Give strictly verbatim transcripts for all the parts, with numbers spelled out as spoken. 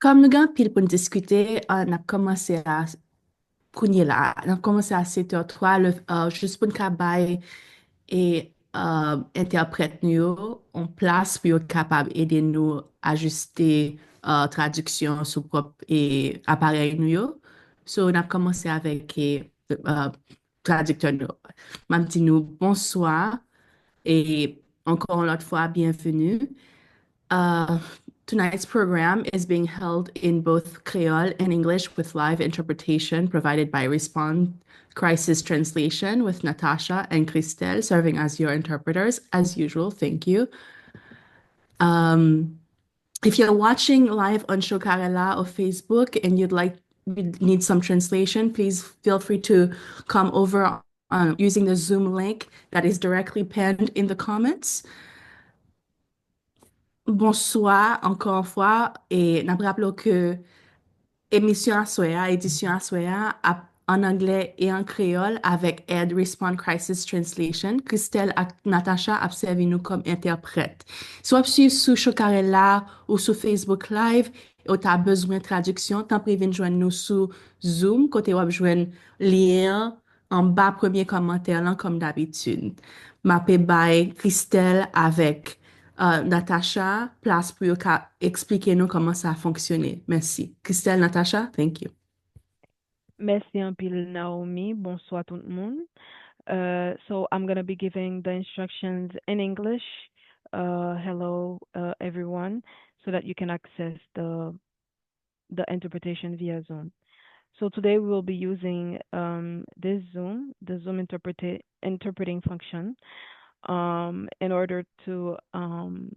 Kòm nou gen anpil pou n diskite, uh, n ap kòmanse a kounye la. N ap kòmanse a sèt è twa, le, uh, jis pou n ka bay e, uh, entèprèt nou yo yon plas pou yo kapab ede nou ajiste, uh, tradiksyon sou pwòp e aparèy nou yo. So, n ap kòmanse avèk e, uh, tradiktè nou. M ap di nou bonswa e ankò yon lòt fwa, byenveni. Uh, tonight's program is being held in both Creole and English with live interpretation provided by Respond Crisis Translation with Natasha and Christelle serving as your interpreters as usual. Thank you. Um, if you're watching live on Chokarella or Facebook and you'd like, you need some translation, please feel free to come over, uh, using the Zoom link that is directly pinned in the comments. Bonswa ankò yon fwa, e n ap raple w ke emisyon aswè a, edisyon aswè a, ap ann anglè e an kreyòl avèk èd Respond Crisis Translation. Christelle ak Natasha ap sèvi nou kòm entèprèt. Si w ap swiv sou Chokarella ou sou Facebook Live, e w ta bezwen tradiksyon, tanpri vin jwenn nou sou Zoom, kote w ap jwenn lyen an anba premye kòmantè lan, kòm dabitid. M ape bay Christelle avèk, uh, Natasha plas pou yo ka eksplike nou kòman sa fonksyone. Mèsi. Christelle, Natasha, thank you. Mèsi anpil, Naomi. Bonswa tout moun. Uh, so I'm gonna be giving the instructions in English. Uh, hello, uh, everyone, so that you can access the the interpretation via Zoom. So today we will be using, um, this Zoom, the Zoom interpreta-, interpreting function, um, in order to, um,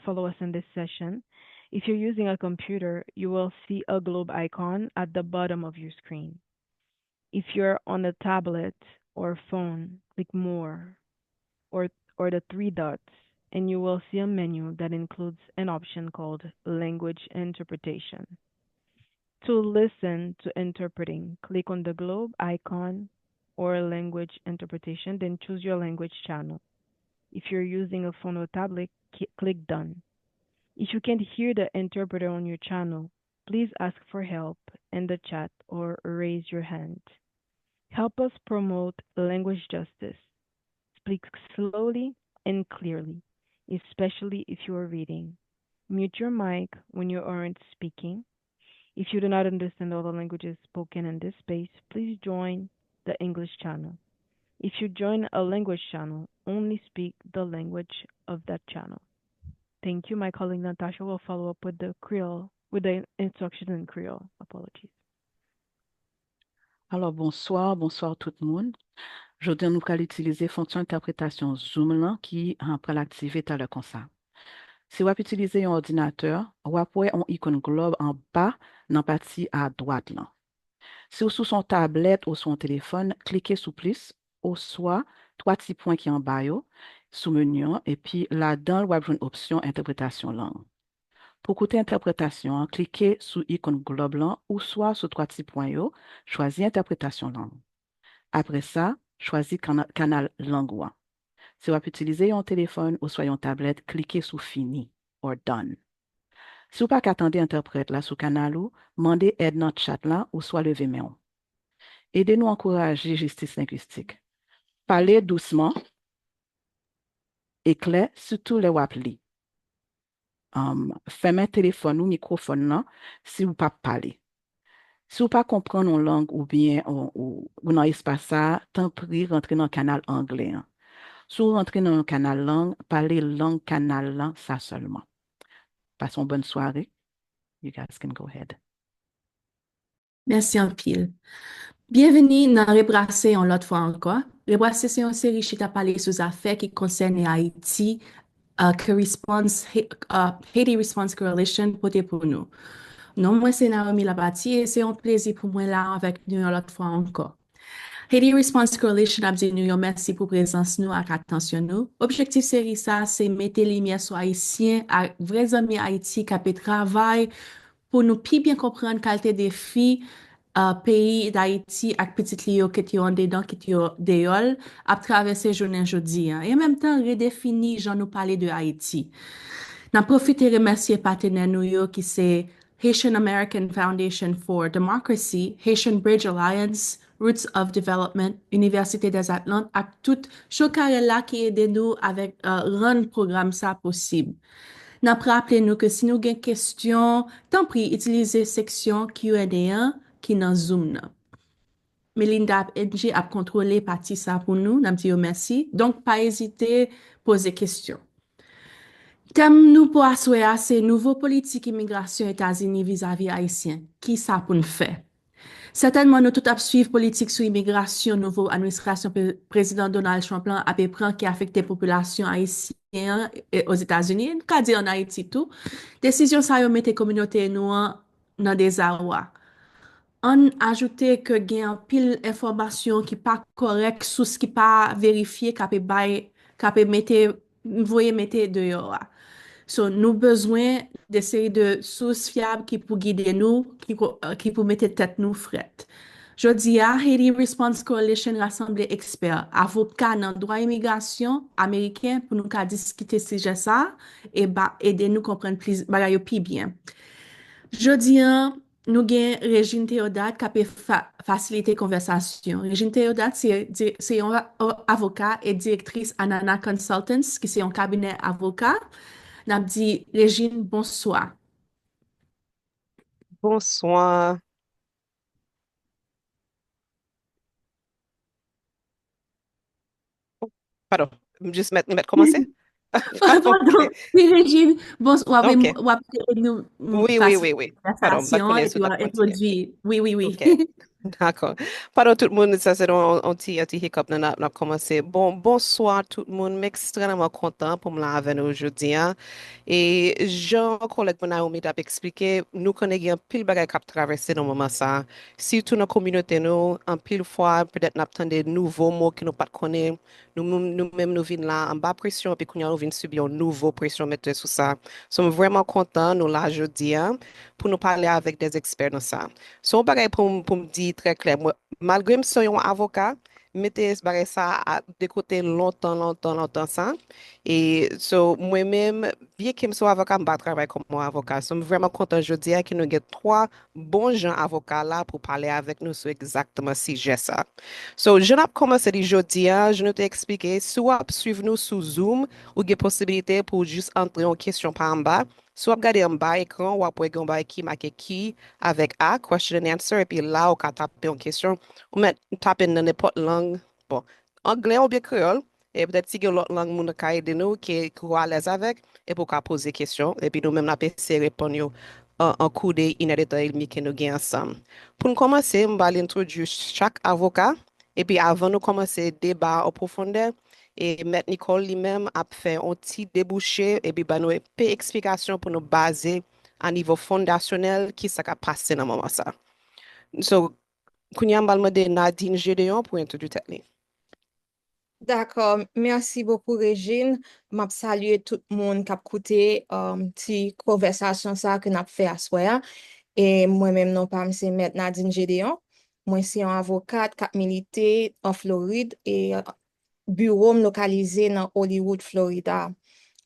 follow us in this session. If you're using a computer, you will see a globe icon at the bottom of your screen. If you're on a tablet or phone, click More or, or the three dots, and you will see a menu that includes an option called Language Interpretation. To listen to interpreting, click on the globe icon or Language Interpretation, then choose your language channel. If you're using a phone or tablet, ki-, click Done. If you can't hear the interpreter on your channel, please ask for help in the chat or raise your hand. Help us promote language justice. Speak slowly and clearly, especially if you are reading. Mute your mic when you aren't speaking. If you do not understand all the languages spoken in this space, please join the English channel. If you join a language channel, only speak the language of that channel. Thank you. My colleague Natasha will follow up with the Creole, with the instruction in Creole. Apologies. Alò, bonswa, bonswa tout moun. Jodi a, nou pral itilize fonksyon entèpretasyon Zoom lan ki, ah, pral aktive talè konsa. Si w ap itilize yon òdinatè, w ap wè yon ikòn glòb anba nan pati adwat lan. Si w sou yon tablèt oswa yon telefòn, klike sou plis oswa twa ti pwen ki anba yo sou meni an, epi ladan l, w ap jwenn opsyon entèpretasyon lang. Pou koute entèpretasyon an, klike sou ikòn glòb lan oswa sou twa ti pwen yo, chwazi entèpretasyon lang. Apre sa, chwazi kana-, kanal lang ou an. Si w ap itilize yon telefòn oswa yon tablèt, klike sou Fini or Done. Si w pa ka tande entèprèt la sou kanal ou, mande èd nan tchat la oswa leve men w. Ede nou ankouraje jistis lengwistik. Pale dousman e klè, sitou lè w ap li. Um, fèmen telefòn ou, mikwofòn nan, si w p ap pale. Si w pa konprann yon lang oubyen ou, ou, ou nan espas sa a, tanpri rantre nan kanal anglè an. Si w rantre nan yon kanal lang, pale lang kanal lan sa sèlman. Pase yon bòn sware. You guys can go ahead. Mèsi anpil. Byenveni nan Rebrase yon lòt fwa ankò. Rebrase se yon seri chita pale sou zafè ki konsène Ayiti, uh, ke Response, Ha-, uh, Haiti Response Coalition pote pou nou. Non mwen se Naomi Labatie e se yon plezi pou mwen la avèk nou yon lòt fwa ankò. Haiti Response Coalition ap di nou yon mèsi pou prezans nou ak atansyon nou. Objektif seri sa a se mete limyè sou Ayisyen ak vrè zanmi Ayiti k ape travay pou nou pi byen konprann kalite defi, uh, peyi Dayiti ak pitit li yo, kit yo andedan, kit yo deyò l, ap travèse jounen jodi a, e an menm tan redefini jan nou pale de Ayiti. N ap pwofite remèsye patenè nou yo ki se Haitian American Foundation for Democracy, Haitian Bridge Alliance, Roots of Development, Université des Atlantes ak tout Chokarella ki ede nou avèk uh, rann pwogram sa posib. N ap raple nou ke si nou gen kesyon, tanpri itilize seksyon Q and A an ki nan Zoom nan. Melinda ap N G ap kontwole pati sa pou nou, n ap di yo mèsi. Donk, pa ezite poze kesyon. Tèm nou pou aswè a se nouvo politik imigrasyon Etazini vizavi Ayisyen. Ki sa pou n fè? Sètènman, nou tout ap swiv politik sou imigrasyon nouvo administrasyon Prezidan Donald Trump lan ape pran ki afekte popilasyon ayisyen an Ozetazini, e n ka di ann Ayiti tou. Desizyon sa yo mete kominote nou an nan dezawa. Ann ajoute ke gen anpil enfòmasyon ki pa kòrèk, sous ki pa verifye, k ape bay, k ape mete, voye mete deyò a. So, nou bezwen de seri de sous fyab ki pou gide nou, ki pou, ki pou mete tèt nou frèt. Jodi a, Haiti Response Coalition rasanble ekspè, avoka nan dwa imigrasyon ameriken pou nou ka diskite sijè sa a e ba, ede nou konprann plis bagay yo pi byen. Jodi a, nou gen Régine Théodat k ape fa, fasilite konvèsasyon. Régine Théodat se, se yon avoka e direktris Anana Consultants, ki se yon kabinè avoka. N ap di, Régine, bonswa. Bonswa. Padon, m jis mèt, mèt kòmanse? Padon, wi, Régine, bon, w ap, w ap ede nou wi, wi, wi, wi. Padon, m pa t konnen si w t ap kontinye. Wi, wi, wi. Dakò. Padon tout moun, sa se yon ti, yon ti hiccup nan n ap kòmanse. Bon, bonswa tout moun, m ekstrèmman kontan pou m la avè nou jodi a. E jan kòlèg mwen Naomi t ap eksplike, nou konnen gen anpil bagay k ap travèse nan moman sa a. Sitou nan kominote nou, anpil fwa, petèt n ap tande nouvo mo ke nou pa t konnen. Nou, nou, nou menm nou vin la anba presyon, epi kounye a nou vin sibi yon nouvo presyon mete sou sa. So, m vrèman kontan nou la jodi a pou nou pale avèk de ekspè nan sa. So, yon bagay pou, pou m di trè klè, mwen, malgre m se yon avoka, m mete bagay sa a de kote lontan, lontan, lontan sa. E, so, mwen menm, byenke m se yon avoka, m pa travay kòm yon avoka. So, m vrèman kontan jodi a ke nou gen twa bon jan avoka la pou pale avèk nou sou egzakteman sijè sa. So, jan n ap kòmanse li jodi a, jan nou te eksplike, si w ap swiv nou sou Zoom, ou gen posibilite pou w jis antre yon kesyon pa anba. Si w ap gade anba ekran, w ap wè gen yon bagay ki make Q avèk A, question and answer, epi la, ou ka tape yon kesyon. Ou mèt tape nan nenpòt lang, bon, anglè oubyen kreyòl, e petèt si gen lòt lang moun nan ka ede nou, ke, ke w alèz avèk, epi w ka poze kesyon, epi nou menm n ap eseye reponn yo an, an kou de inèdtan edmi ke nou gen ansanm. Pou n kòmanse, m pral entwodui chak avoka, epi avan nou kòmanse deba an pwofondè, e Mèt Nicole li menm ap fè yon ti debouche, epi ba nou pe eksplikasyon pou nou baze a nivo fondasyonèl ki sa k ap pase nan moman sa. So, kounye a m pral mande Nadine Gédéon pou entwodui tèt li. Dakò, mèsi bokou Régine. M ap salye tout moun k ap koute um, ti konvèsasyon sa ke n ap fè aswè a. E mwen menm non pa m se Mèt Nadine Gédéon. Mwen se yon avokat k ap milite an Florid e biwo m lokalize nan Hollywood, Florida.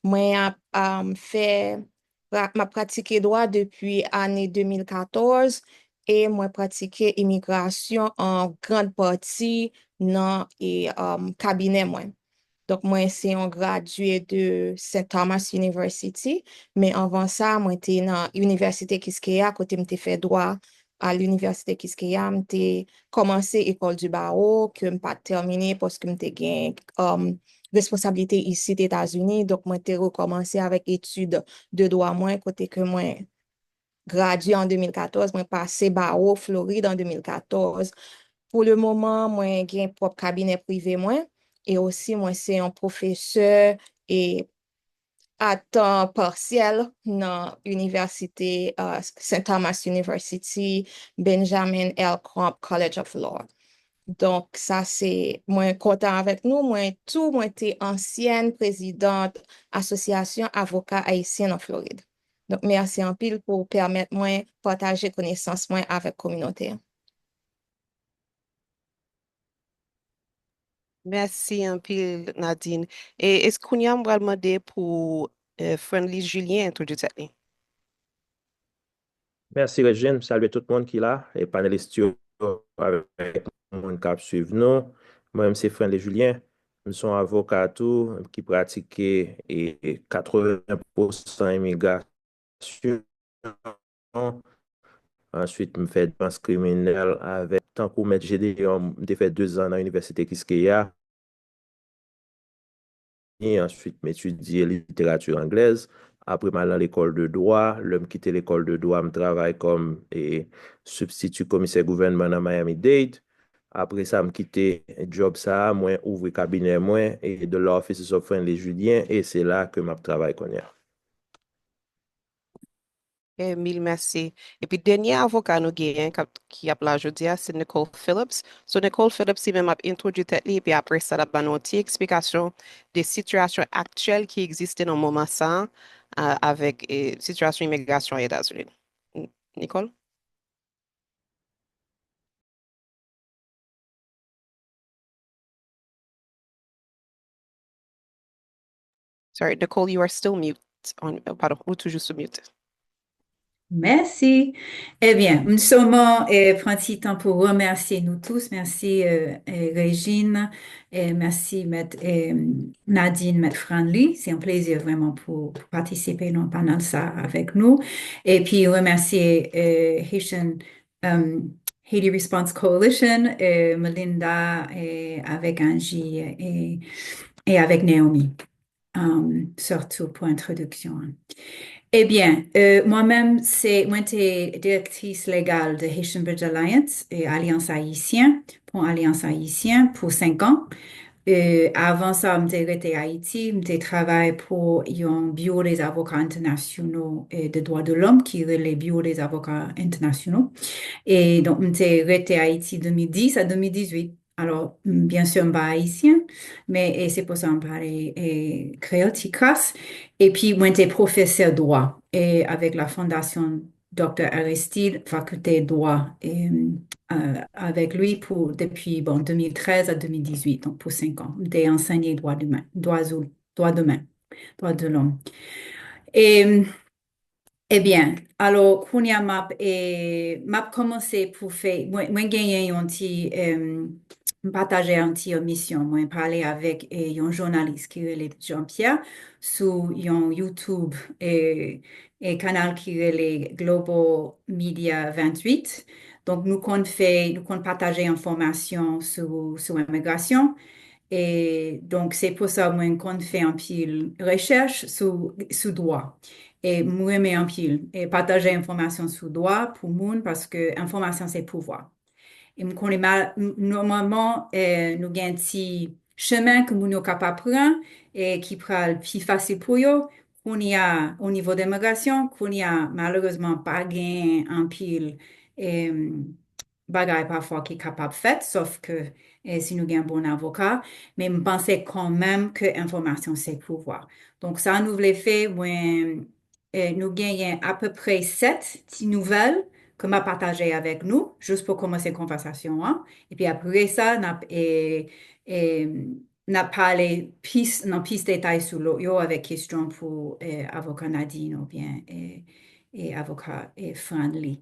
Mwen ap um, fè pra- m ap pratike dwa depi ane de mil katòz e mwen pratike imigrasyon an gran pati nan e, um, kabinè mwen. Donk, mwen se yon gradye de Saint Thomas University, men anvan sa, mwen te nan Inivèsite Kiskeya kote m te fè dwa a l'Université Quisqueya, m te kòmanse école du barreau ke m pa t tèmine paske m te gen um, responsablite isit Etazini. Donk, mwen te rekòmanse avèk etid de dwa mwen kote ke mwen gradye an de mil katòz, mwen pase bawo Florid an de mil katòz. Pou le moman, mwen gen pwòp kabinè prive mwen e osi mwen se yon pwofesè e a tan pasyèl nan inivèsite uh, Saint Thomas University, Benjamin L. Crump College of Law. Donk, sa se, mwen kontan avèk nou. Mwen tou, mwen te ansyèn prezidant Asosyasyon Avoka Ayisyen nan Florid. Donk, mèsi anpil pou pèmèt mwen pataje konesans mwen avèk kominote an. Mèsi anpil, Nadine. E, e kounye a m pral mande pou eh, Friendly Julien entwodui tèt li. Mèsi, Regine. M salye tout moun ki la, e panelis yo, avèk moun k ap swiv nou. Mwen menm, se Friendly Julien. M se yon avoka tou ki pratike e katreven pousan imigrasyon. Answit, m fè defans kriminèl avèk, tankou Mèt Gédéon, m te fè dezan nan Inivèsite Kiskeya. Answit, m etidye literati anglèz. Apre, m al nan lekòl de dwa. Lè m kite lekòl de dwa, m travay kòm, e, sibstiti komisè gouvènman nan Miami-Dade. Apre sa, m kite djòb sa a, mwen ouvri kabinè mwen, e, The Law Offices of Friendly Julien, e se la ke m ap travay kounye a. E, mil mèsi. Epi dènye avoka nou genyen k ap, ki ap la jodi a, se Nicole Phillips. So, Nicole Phillips, li menm ap entwodui tèt li, epi apre sa, l ap ban nou yon ti eksplikasyon de sitiyasyon aktyèl ki egziste nan moman sa a, a, avèk, e, sitiyasyon imigrasyon Etazini. N-, Nicole? Sorry, Nicole, you are still mute. On, oh, pardon, ou toujou sou mute. Mèsi. Ebyen, m sèlman, eh, pran ti tan pou remèsye nou tous. Mèsi, eh, eh, Regine. Eh, mèsi, Mèt, eh, Nadine, Mèt Franly. Se yon plezi vrèman pou, pou patisipe nan panèl sa avèk nou. Epi remèsye, eh, Haitian, um, Haiti Response Coalition, eh, Melinda, eh, avèk Angie, eh, e avèk Naomi, um, sitou pou entwodiksyon an. Ebyen, eh, mwen menm, se, mwen te direktris legal de Haitian Bridge Alliance, eh, Alyans Ayisyen, Pon Alyans Ayisyen, pou senk an. Eh, avan sa, m te rete Ayiti, m te travay pou yon Bureau des Avocats Internationaux, eh, de Droits de l'Homme ki rele Bureau des Avocats Internationaux. E donk, m te rete Ayiti de mil dis a de mil dizuit. Alò, m, byen si, m pa ayisyen, men, e, se pou sa m pale, e, kreyòl ti kras. Epi, mwen te pwofesè dwa, e, avèk la Fondasyon Doktè Aristide, fakilte dwa, e, a, avèk li pou, depi, bon, de mil trèz a de mil dizuit, donk pou senk an. M te ansenye dwa de men, dwa zo-, dwa de men, dwa de lòm. E, Ebyen, alò, kounye a m ap, e, m ap kòmanse pou fè, mwen, mwen genyen yon ti, em, m pataje yon ti misyon. Mwen pale avèk, e, yon jounalis ki rele Jean-Pierre sou yon YouTube, e, e kanal ki rele Global Media venntuit. Donk, nou konn fè, nou konn pataje enfòmasyon sou, sou imigrasyon. E donk, se pou sa mwen konn fè anpil rechèch sou, sou dwa. E m renmen anpil, e pataje enfòmasyon sou dwa pou moun, paske enfòmasyon se pouvwa. E m konnen ma-, m-, nòmalman, e, nou gen ti chemen ke moun yo kapab pran, e ki pral pi fasil pou yo. Kounye a, o nivo de imigrasyon, kounye a, malerezman, pa gen anpil, em, bagay pafwa ki kapab fèt, sòf ke, e, si nou gen bon avoka, men m panse kanmenm ke enfòmasyon se pouvwa. Donk, sa nou vle fè, mwen, e, nou genyen apeprè sèt ti nouvèl ke m ap pataje avèk nou, jis pou kòmanse konvèsasyon an. Epi apre sa, n ap, e, e, n ap pale plis, nan plis detay sou lòt yo avèk kesyon pou, e, avoka Nadine oubyen, e, e avoka, e, Franly.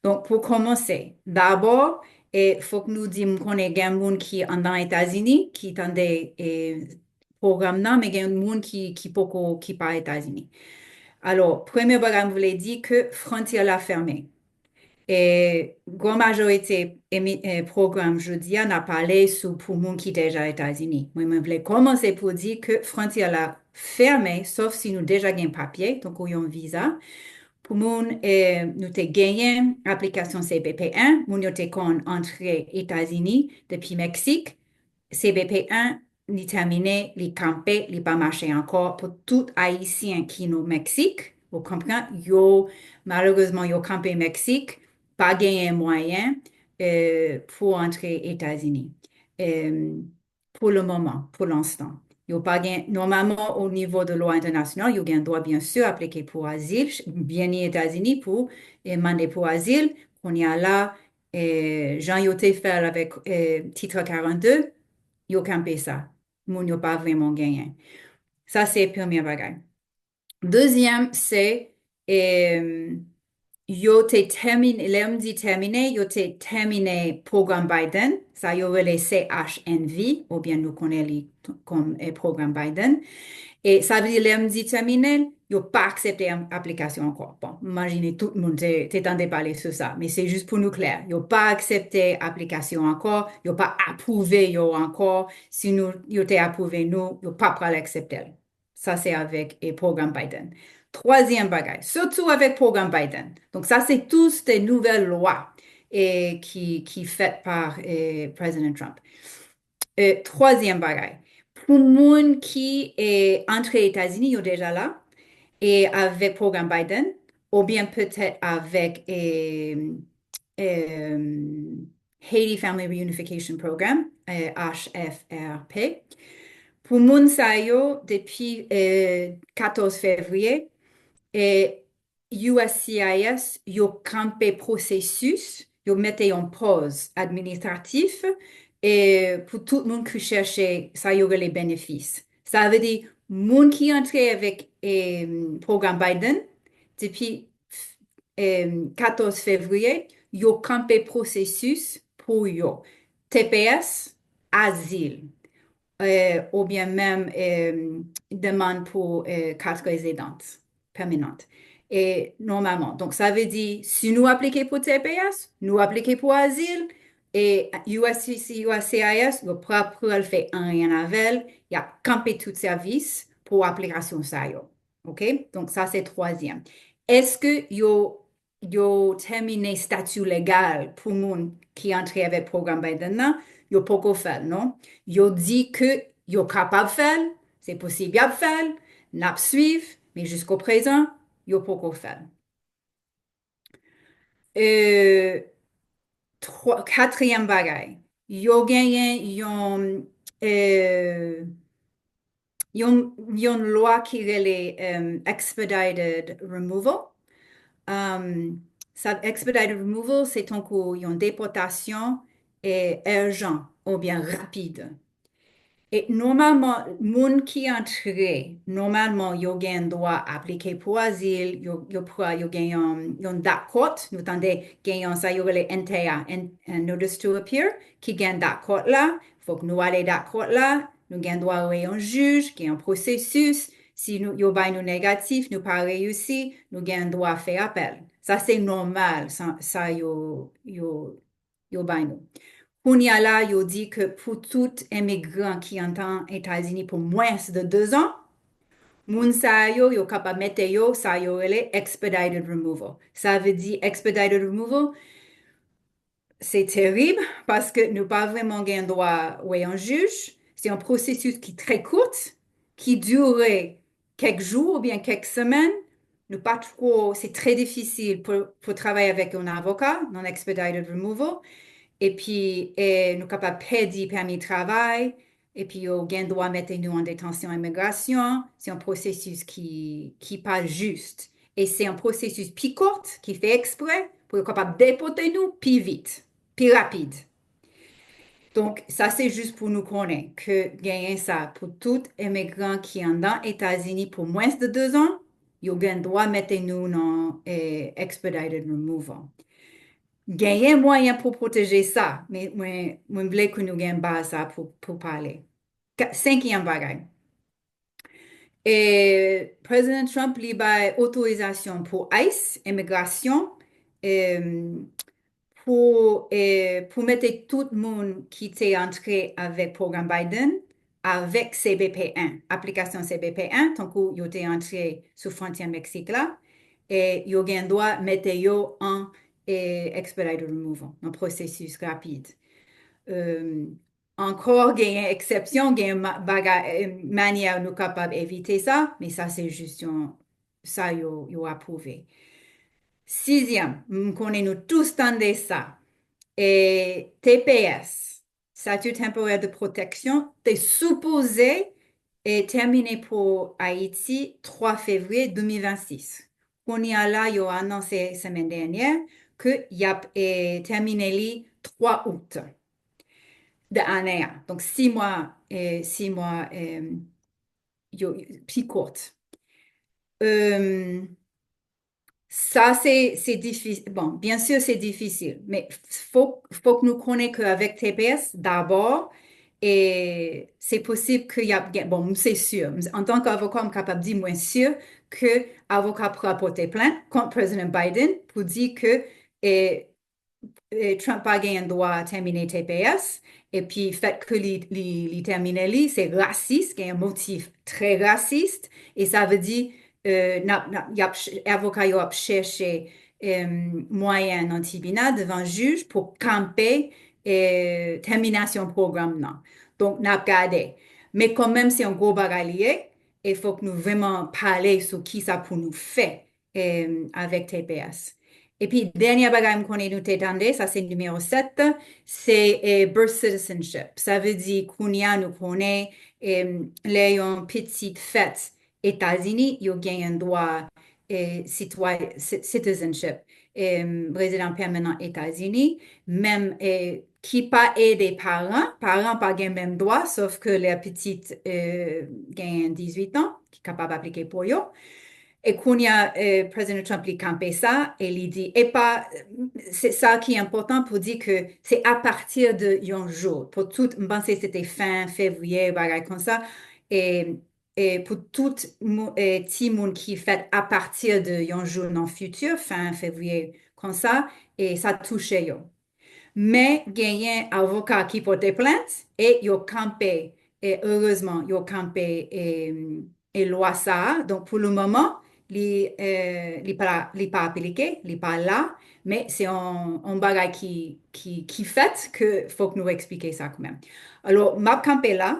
Donk, pou kòmanse, dabò, e, fòk nou di, m konnen gen moun ki anndan Etazini, ki tande, e, pwogram nan, men gen moun ki, ki poko, ki pa Etazini. Alò, premye bagay m vle di ke fwontyè la fèmen. E, gran majorite emi-, e, pwogram jodi a, n a pale sou pou moun ki deja Etazini. Mwen, mwen vle kòmanse pou di ke fwontyè la fèmen, sòf si nou deja gen papye, tankou yon viza. Pou moun, e, nou te genyen aplikasyon C B P un, moun yo te konn antre Etazini depi Meksik, C B P un, li tèmine, li kanpe, li pa mache ankò pou tout Ayisyen ki nan Meksik. Ou konprann? Yo, malerezman, yo kanpe Meksik, pa genyen mwayen, e, pou antre Etazini. E, pou le moman, pou lenstan. Yo pa gen, nòmalman, o nivo de lwa entènasyonal, yo gen dwa, byen si, aplike pou azil, ch-, vini Etazini pou, e, mande pou azil. Kounye a la, e, jan yo te fè l avèk, e, Titre quarante-deux, yo kanpe sa. Moun yo pa vrèman genyen. Sa se premye bagay. Dezyèm, se, em, yo te tèmine, lè m di tèmine, yo te tèmine pwogram Biden, sa yo rele C H N V, oubyen nou konnen li t-, kòm, eh, pwogram Biden. E sa vle di, lè m di tèmine, yo pa aksepte am-, aplikasyon ankò. Bon, m imajine tout moun te, te tande pale sou sa, men se jis pou nou klè. Yo pa aksepte aplikasyon ankò, yo pa apwouve yo ankò. Si nou, yo te apwouve nou, yo pa pral aksepte l. Sa se avèk, e, pwogram Biden. Twazyèm bagay, sitou avèk pwogram Biden. Donk, sa se tout se nouvèl lwa, e, ki, ki fèt pa, e, Prezidan Trump. E, twazyèm bagay, pou moun ki, e, antre Etazini, yo deja la, e avèk pwogram Biden, oubyen petèt avèk, e, e, Haiti Family Reunification Program, eh, H F R P. Pou moun sa yo, depi, eh, katòz fevriye, eh, U S C I S, yo kanpe pwosesis, yo mete yon pòz administratif, eh, pou tout moun ki chèche sa yo rele benefis. Sa vle di, moun ki antre avèk, eh, pwogram Biden, depi em, katòz fevriye, yo kanpe pwosesis pou yo. T P S, azil, eh, oubyen menm, em, demann pou, eh, kat rezidans pèmanan. E nòmalman. Donk, sa vle di, si nou aplike pou T P S, nou aplike pou azil, e U S C I S, U S C I S, yo pa pral fè anyen avè l, y ap kanpe tout sèvis pou aplikasyon sa yo. Ok? Donk, sa se twazyèm. Èske yo, yo tèmine stati legal pou moun ki antre avèk pwogram Biden nan? Yo poko fè l, non. Yo di ke yo kapab fè l, se posib y ap fè l, n ap swiv, men jiskoprezan, yo poko fè l. E, twa-, katriyèm bagay, yo genyen yon, e, yon, yon lwa ki rele, em, expedited removal. Em, sa, expedited removal, se tankou yon depòtasyon, e, èjan oubyen rapid. E nòmalman, moun ki antre, nòmalman, yo gen dwa aplike pou azil, yo, yo pran, yo gen yon, yon dat kòt, nou tande gen yon sa yo rele N T A, en-, en notice to appear, ki gen dat kòt la, fòk nou ale dat kòt la, nou gen dwa wè yon jij, gen yon pwosesis, si nou, yo bay nou negatif, nou pa reyisi, nou gen dwa fè apèl. Sa se nòmal, sa, sa yo, yo, yo bay nou. Kounye a la, yo di ke pou tout imigran ki antre Etazini pou mwens de dezan, moun sa yo, yo kapab mete yo, sa yo rele expedited removal. Sa vle di expedited removal, se terib, paske nou pa vrèman gen dwa wè yon jij. Se yon pwosesis ki trè kout, ki dire kèk jou oubyen kèk semèn. Nou pa twò, se trè difisil pou, pou travay avèk yon avoka nan expedited removal. Epi, e, nou kapab pèdi pèmi travay, epi yo gen dwa mete nou an detansyon imigrasyon. Se yon pwosesis ki, ki pa jis. E se yon pwosesis pi kout, ki fè eksprè, pou yo kapab depòte nou pi vit, pi rapid. Donk, sa se jis pou nou konnen ke genyen sa pou tout imigran ki anndan Etazini pou mwens de dezan, yo gen dwa mete nou nan, eh, expedited removal. Genyen mwayen pou pwoteje sa, men mwen, mwen vle ke nou gen baz sa pou, pou pale. Ka-, senkyèm bagay. E Prezidan Trump, li bay otorizasyon pou ice, imigrasyon, em, pou, e, pou mete tout moun ki te antre avèk pwogram Biden, avèk C B P en, aplikasyon C B P en, tankou yo te antre sou fwontyè Meksik la, e yo gen dwa mete yo an, e, expedited removal, nan pwosesis rapid. Em, Ankò, genyen eksepsyon, genyen ma-, bagay, eh, manyè nou kapab evite sa, men sa se jis yon, sa yo, yo apwouve. Sizyèm, m konnen nou tous tande sa. E T P S, Statut Temporaire de Protection, te sipoze, e, tèmine pou Ayiti twa fevriye de mil vennsis. Kounye a la, yo anonse semèn dènyè ke y ap, e, tèmine li twa out de ane a. Donk, sis mwa, e, sis mwa, e, yo, pi kout. Euh, sa se, se difi-, bon, byen si se difisil, men fòk, fòk nou konnen ke avèk T P S, dabò, e se posib ke y ap gen, bon, m se si, m, antanke avoka, m kapab di mwen si ke avoka pral pote plent kont Prezidan Biden pou di ke, e, e, Trump pa genyen dwa tèmine T P S, epi fèt ke li, li, li tèmine li, se rasis, gen yon motif trè rasis, e sa vle di, e, n ap, n ap, y ap ch-, avoka yo ap chèche, e, mwayen nan tribinal, devan jij, pou kanpe, e, tèminasyon pwogram nan. Donk, n ap gade. Men kanmenm, se yon gwo bagay li ye, e fòk nou vrèman pale sou kisa pou nou fè, e, avèk T P S. Epi, dènye bagay m konnen nou te tande, sa se nimewo sèt, se, e, birth citizenship. Sa vle di, kounye a nou konnen, e, lè yon pitit fèt Etazini, yo genyen dwa, e, sitwa-, ci-, citizenship, e, rezidan pèmanan Etazini, menm, e, ki pa ede paran, paran pa gen menm dwa, sòf ke lè pitit, e, genyen dizuit an, ki kapab aplike pou yo. E kounye a, e, Prezidan Trump li kanpe sa, e li di, e pa, se sa ki enpòtan pou di ke se apati de yon jou, pou tout, m panse se te fen fevriye, bagay konsa, e, e pou tout mou-, e, timoun ki fèt apati de yon jou nan fiti, fen fevriye konsa, e sa touche yo. Men genyen avoka ki pote plent e yo kanpe, e erezman, yo kanpe, e, e lwa sa a. Donk, pou le moman, li, e, li pa, li pa aplike, li pa la, men se yon, yon bagay ki, ki, ki fèt ke fòk nou eksplike sa kanmenm. Alò, m ap kanpe la,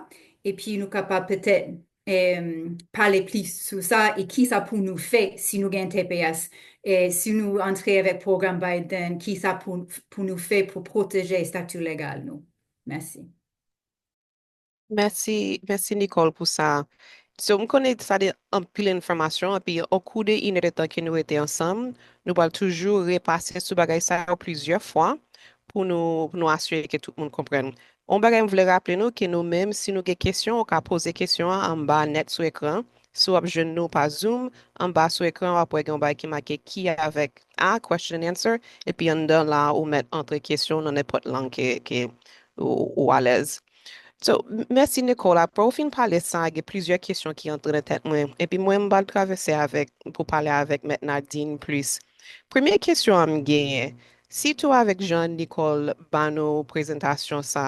epi nou kapab petèt, em, pale plis sou sa e kisa pou nou fè si nou gen T P S, e si nou antre avèk pwogram Biden, kisa pou, pou nou fè pou pwoteje estati legal nou. Mèsi. Mèsi, mèsi Nicole pou sa. So, m konnen sa de anpil enfòmasyon, epi o kou de inèdtan ke nou rete ansanm, nou pral toujou repase sou bagay sa yo plizyè fwa pou nou, pou nou asire ke tout moun konprann. Yon bagay m vle raple nou ke nou menm, si nou gen kesyon, ou ka poze kesyon an anba nèt sou ekran. Si w ap jwenn nou pa Zoom, anba sou ekran, w ap wè gen yon bagay ki make ki avèk a, question and answer, epi anndan la, ou mèt antre kesyon w nan nenpòt lang ke, ke ou, ou alèz. So, m-, mèsi Nicole. Apre w fin pale sa, gen plizyè kesyon ki antre nan tèt mwen. Epi mwen, m pral travèse avèk, pou pale avèk Mèt Nadine plis. Premye kesyon an m genyen, sitou avèk jan Nicole ban nou prezantasyon sa,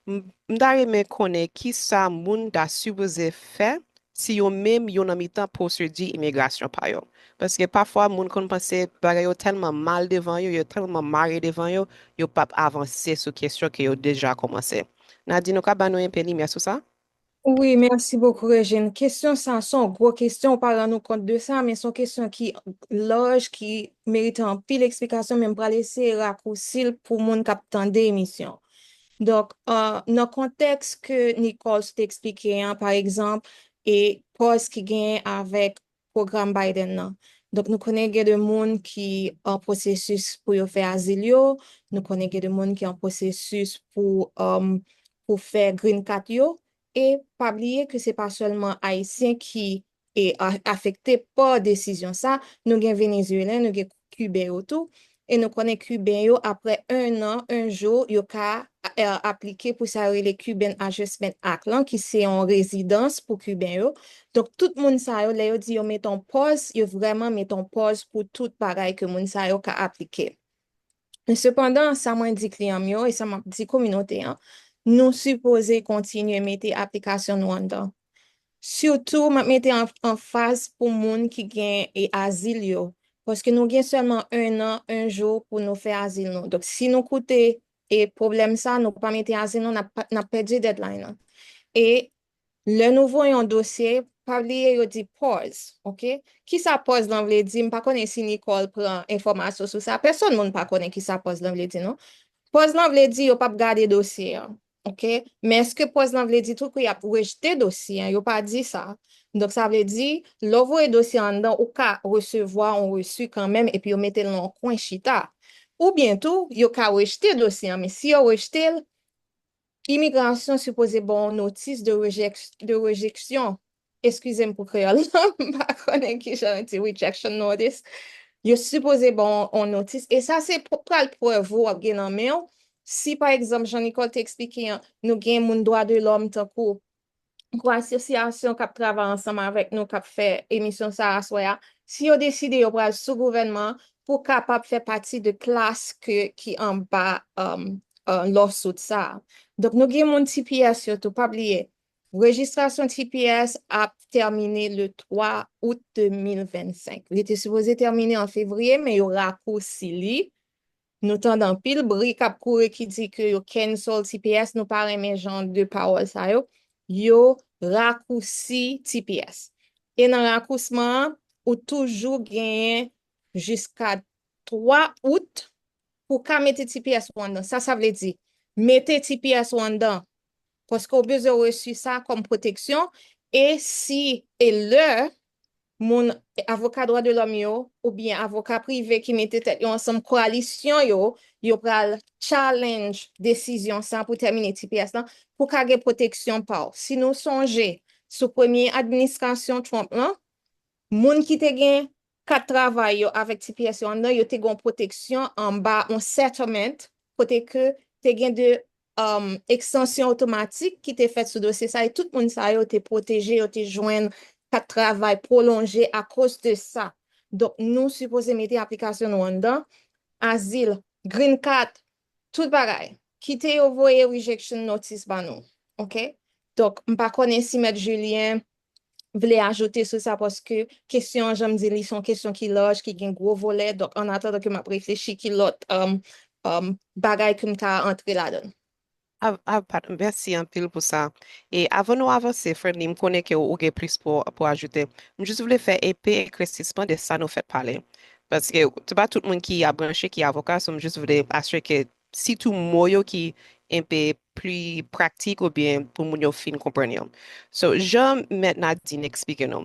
m, m ta renmen konnen kisa moun ta sipoze fè si yo menm yo nan mitan pwosedi imigrasyon pa yo. Paske pafwa moun konn panse bagay yo tèlman mal devan yo, yo tèlman mare devan yo, yo p ap avanse sou kesyon ke yo deja kòmanse. Nadine, ou ka ban nou enpe limyè sou sa? Wi, mèsi bokou, Regine. Kesyon sa, se yon gwo kesyon, ou pa rann ou kont de sa, men se yon kesyon ki laj, ki merite anpil eksplikasyon, men m pral eseye rakousi l pou moun k ap tande emisyon. Donk, euh, nan kontèks ke Nicole sot eksplike an, pa egzanp, e pòz ki genyen avèk pwogram Biden nan. Donk, nou konnen gen de moun ki an pwosesis pou yo fè azil yo, nou konnen gen de moun ki an pwosesis pou, um, pou fè green card yo, e pa bliye ke se pa sèlman Ayisyen ki e a-, afekte pa desizyon sa, nou gen Venezuelen, nou gen Kiben yo tou, e nou konnen Kiben yo, apre en an, en jou, yo ka, e, aplike pou sa yo rele Cuban Adjustment Act lan, ki se yon rezidans pou Kiben yo. Donk, tout moun sa yo, lè yo di yo mete yon pòz, yo vrèman mete yon pòz pou tout bagay ke moun sa yo ka aplike. Men sepandan, sa mwen di kliyan m yo, e sa m ap di kominote an, nou sipoze kontinye mete aplikasyon nou anndan. Sitou, m ap mete an, anfaz pou moun ki gen, e, azil yo. Paske nou gen sèlman en an, en jou pou nou fè azil nou. Donk, si nou koute, e, pwoblèm sa, nou pa mete azil nou, n ap, n ap pèdi deadline lan. E lè nou voye yon dosye, pa bliye yo di pause, oke? Kisa pause lan vle di? M pa konnen si Nicole pran enfòmasyon sou sa. Pèsòn moun pa konnen kisa pause lan vle di, non. Pause lan vle di yo p ap gade dosye an, oke? Men èske pause lan vle di tout kou y ap rejte dosye an? Yo pa di sa. Donk, sa vle di, lè w voye dosye an anndan, ou ka resevwa yon resi kanmenm, epi yo mete l nan yon kwen chita. Oubyen tou, yo ka rejte dosye an, men si yo rejte l, imigrasyon sipoze ba w notis de rejèk-, de rejeksyon. eskize m pou kreyòl la, m pa konnen ki jan yo di rejection notice. Yo sipoze ba w yon notis. E sa se pral prèv ou w ap gen nan men w. Si, pa egzanp, jan Nicole te eksplike an, nou gen moun dwa de lòm tankou gwo asosyasyon k ap travay ansanm avèk nou, k ap fè emisyon sa a aswè a, si yo deside yo pral sou gouvènman an pou kapab fè pati de klas ke, ki anba um, uh, lawsuit sa a. Donk, nou gen moun T P S yo tou, pa bliye, rejistrasyon T P S ap tèmine le twa out de mil vennsenk. Li te sipoze tèmine an fevriye, men yo rakousi li. Nou tande anpil bri k ap kouri ki di ke yo cancel T P S, nou pa renmen jan de pawòl sa yo. Yo rakousi T P S. E nan rakousman an, ou toujou genyen jiska twa out pou ka mete T P S ou anndan. Sa, sa vle di, mete T P S ou anndan. Paske ou bezwen resi sa kòm pwoteksyon. E si, e lè, moun, avoka dwa de lòm yo, oubyen avoka prive ki mete tèt yo ansanm, koalisyon yo, yo pral challenge desizyon sa pou tèmine T P S lan, pou ka gen pwoteksyon pa w. Si nou sonje, sou premye administrasyon Trump lan, moun ki te gen kat travay yo avèk T P S yo anndan, yo te gen yon pwoteksyon anba yon settlement, kote ke te gen de um, ekstansyon otomatik ki te fèt sou dosye sa, e tout moun sa yo te pwoteje, yo te jwenn kat travay pwolonje akoz de sa. Donk, nou sipoze mete aplikasyon nou anndan, azil, green card, tout bagay. Kite yo voye rejection notice ba nou. Oke? Donk, m pa konnen si Mèt Julien vle ajoute sou sa, paske kesyon an, jan m di, li se yon kesyon ki laj, ki gen gwo volè. Donk, an atandan ke m ap reflechi ki lòt um, um, bagay ke m ta antre ladan l. Av, av, pat, mèsi anpil pou sa. E avan nou avanse, Friendly, m konnen ke ou gen plis pou, pou ajoute. M jis vle fè enpe eklèsisman de sa nou fèk pale. Paske se pa tout moun ki ap branche, ki avoka, so m jis vle asire ke sitou mo yo ki enpe pli pratik oubyen pou moun yo fin konprann yo. So, jan Mèt Nadine eksplike nou,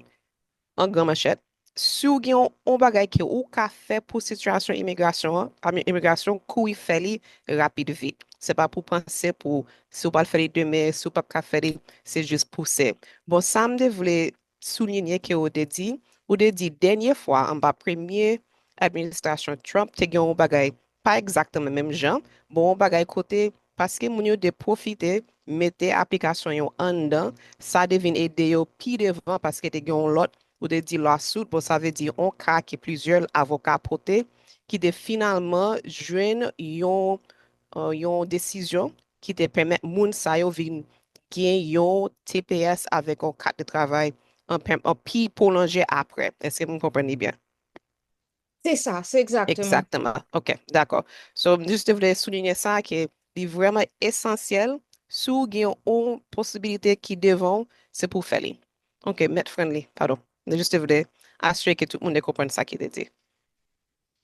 an gran manchèt, si w gen yon, yon bagay ke ou ka fè pou sitiyasyon imigrasyon an, a, imigrasyon kouri fè li rapid vit. Se pa pou panse pou si w pral fè li demen, si w p ap ka fè li, se jis pouse. Bon, sa m te vle soulinye ke ou te di, ou te di dènye fwa anba premye administrasyon Trump te gen yon bagay pa egzakteman menm jan, bon, yon bagay kote paske moun yo te pwofite mete aplikasyon yo anndan, sa te vin ede yo pi devan paske te gen yon lòt, ou te di lawsuit, bon, sa vle di yon ka ke plizyè avoka pote, ki te finalman jwenn yon, uh, yon desizyon ki te pèmèt moun sa yo vin gen yon T P S avèk yon kat de travay an, an pi pwolonje apre. Èske m konprann li byen? Se sa, se egzakteman. Egzakteman. Ok, dakò. So, m jis te vle soulinye sa, ke li vrèman esansyèl, si w gen yon posibilite ki devan w, se pou w fè li. Ok, Mèt Friendly, padon. M jis te vle asire ke tout moun te konprann sa ki te di.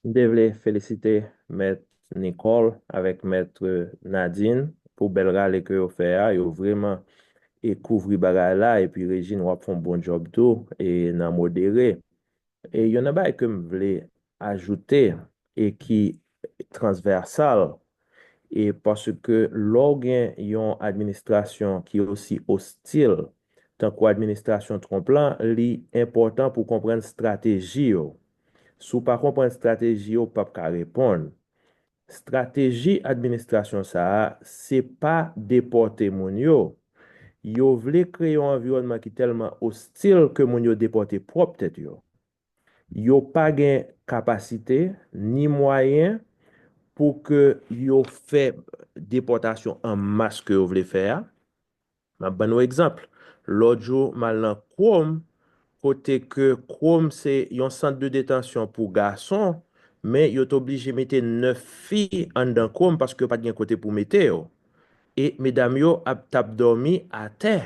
M te vle felisite Mèt Nicole avèk Mèt Nadine pou bèl rale ke yo fè a. Yo vrèman e kouvri bagay la, epi Regine, w ap fè yon bon djòb tou, e nan modere. E youn nan bagay ke m vle ajoute e ki transvèsal, e paske lè w gen yon administrasyon ki osi ostil tankou administrasyon Trump lan, li enpòtan pou w konprann estrateji yo. Si w pa konprann estrateji yo, w p ap ka reponn. Estrateji administrasyon sa a, se pa depòte moun yo. Yo vle kreye yon anviwònman ki tèlman ostil ke moun yo depòte pwòp tèt yo. Yo pa gen kapasite ni mwayen pou ke yo fè depòtasyon an mas ke yo vle fè a. M ap ban nou egzanp. Lòt jou, m al nan Qom, kote ke Qom se yon sant de detansyon pou gason, men yo t oblije mete nèf fi anndan Qom paske yo pa t gen kote pou mete yo. E medam yo ap t ap dòmi atè.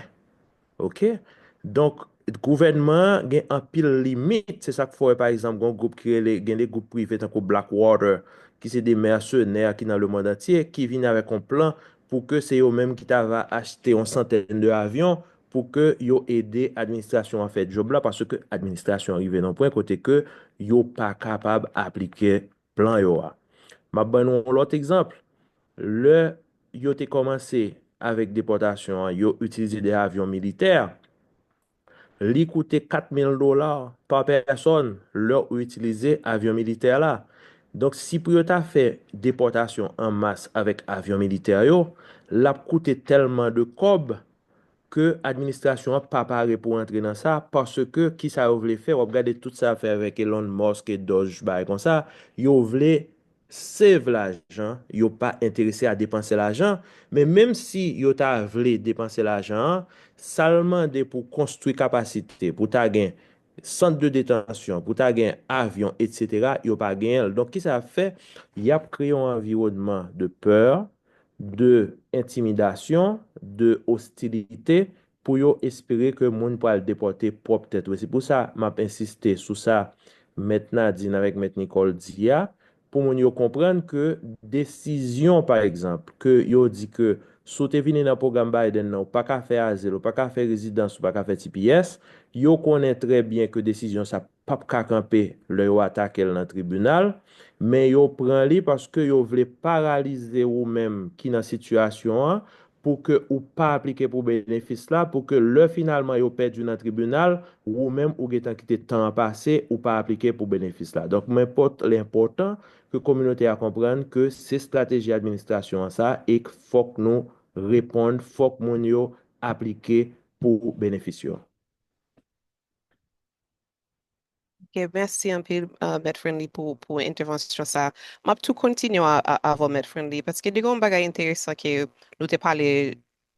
Oke? Donk, gouvènman an gen anpil limit. Se sa k fè w wè, pa egzanp, gen yon gwoup ki rele, gen de gwoup prive tankou Blackwater, ki se de mèsenè ki nan lemonn antye, ki vin avèk yon plan pou ke se yo menm ki ta va achte yon santèn de avyon pou ke yo ede administrasyon an fè djòb la, paske administrasyon an rive nan yon pwen kote ke yo pa kapab aplike plan yo a. M ap ban nou yon lòt egzanp. Lè yo te kòmanse avèk depòtasyon an, yo itilize de avyon militè. li koute kat mil dola pa pèsòn lè ou itilize avyon militè la. Donk, si pou yo ta fè depòtasyon an mas avèk avyon militè yo, l ap koute tèlman de kòb ke administrasyon an pa pare pou antre nan sa, paske ki sa yo vle fè, w ap gade tout sa fè avèk Elon Musk e Doge, bagay konsa, yo vle save lajan, yo pa enterese a depanse lajan, men menm si yo ta vle depanse lajan an, sa l mande pou konstwi kapasite, pou ta gen sant de detansyon, pou ta gen avyon, etsetera, yo pa genyen l. Donk, ki sa y ap fè? Y ap kreye yon anviwònman de pè, de entimidasyon, de ostilite, pou yo espere ke moun pral depòte pwòp tèt yo. Se pou sa m ap ensiste sou sa Mèt Nadine avèk Mèt Nicole di a, pou moun yo konprann ke desizyon, pa egzanp, ke yo di ke si w te vini nan pwogram Biden nan, ou pa ka fè azil, ou pa ka fè rezidans, ou pa ka fè T P S, yo konnen trè byen ke desizyon sa p ap ka kanpe lè yo atake l nan tribinal, men yo pran li paske yo vle paralize ou menm ki nan sitiyasyon an, pou ke ou pa aplike pou benefis la, pou ke lè finalman yo pèdi nan tribinal, ou menm ou gentan kite tan an pase, ou pa aplike pou benefis la. Donk, men pòt, li enpòtan ke kominote a konprann ke se estrateji administrasyon an sa, e k fòk nou reponn, fòk moun yo aplike pou benefis yo. Ok, mèsi anpil, uh, Mèt Friendly, pou, pou entèvansyon sa. M ap tou kontinye a, a, avè w, Mèt Friendly, paske li gen yon bagay enteresan ke nou te pale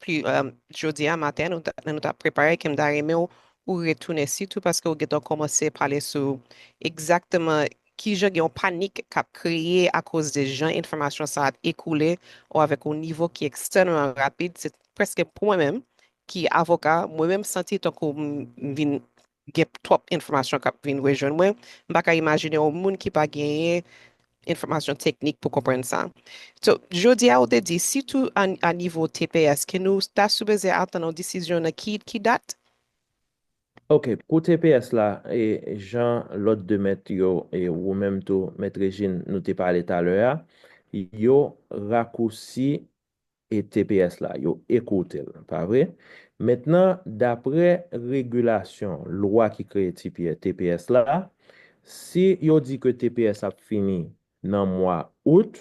pli, um, jodi a maten, nou ta, nou t ap prepare, ke m ta renmen w, ou retounen, sitou paske ou gentan kòmanse pale sou egzakteman kijan gen yon panik k ap kreye akoz de jan enfòmasyon sa ap ekoule ou avèk yon nivo ki ekstrèmman rapid. Se prèske pou mwen menm, ki avoka, mwen menm santi tankou m, m vin gen twòp enfòmasyon k ap vin rejwenn mwen. M pa ka imajine yon moun ki pa genyen enfòmasyon teknik pou konprann sa. So, jodi a, ou te di, sitou a, a nivo T P S, ke nou ta sipoze atann yon desizyon nan ki, ki dat? Ok, pou T P S la, e, jan lòt de mèt yo, e ou menm tou, Mèt Régine, nou te pale talè a, yo rakousi e T P S la, yo ekoute l, pa vre? Mentnan, daprè regilasyon, lwa ki kreye T P S, T P S la, si yo di ke T P S ap fini nan mwa out,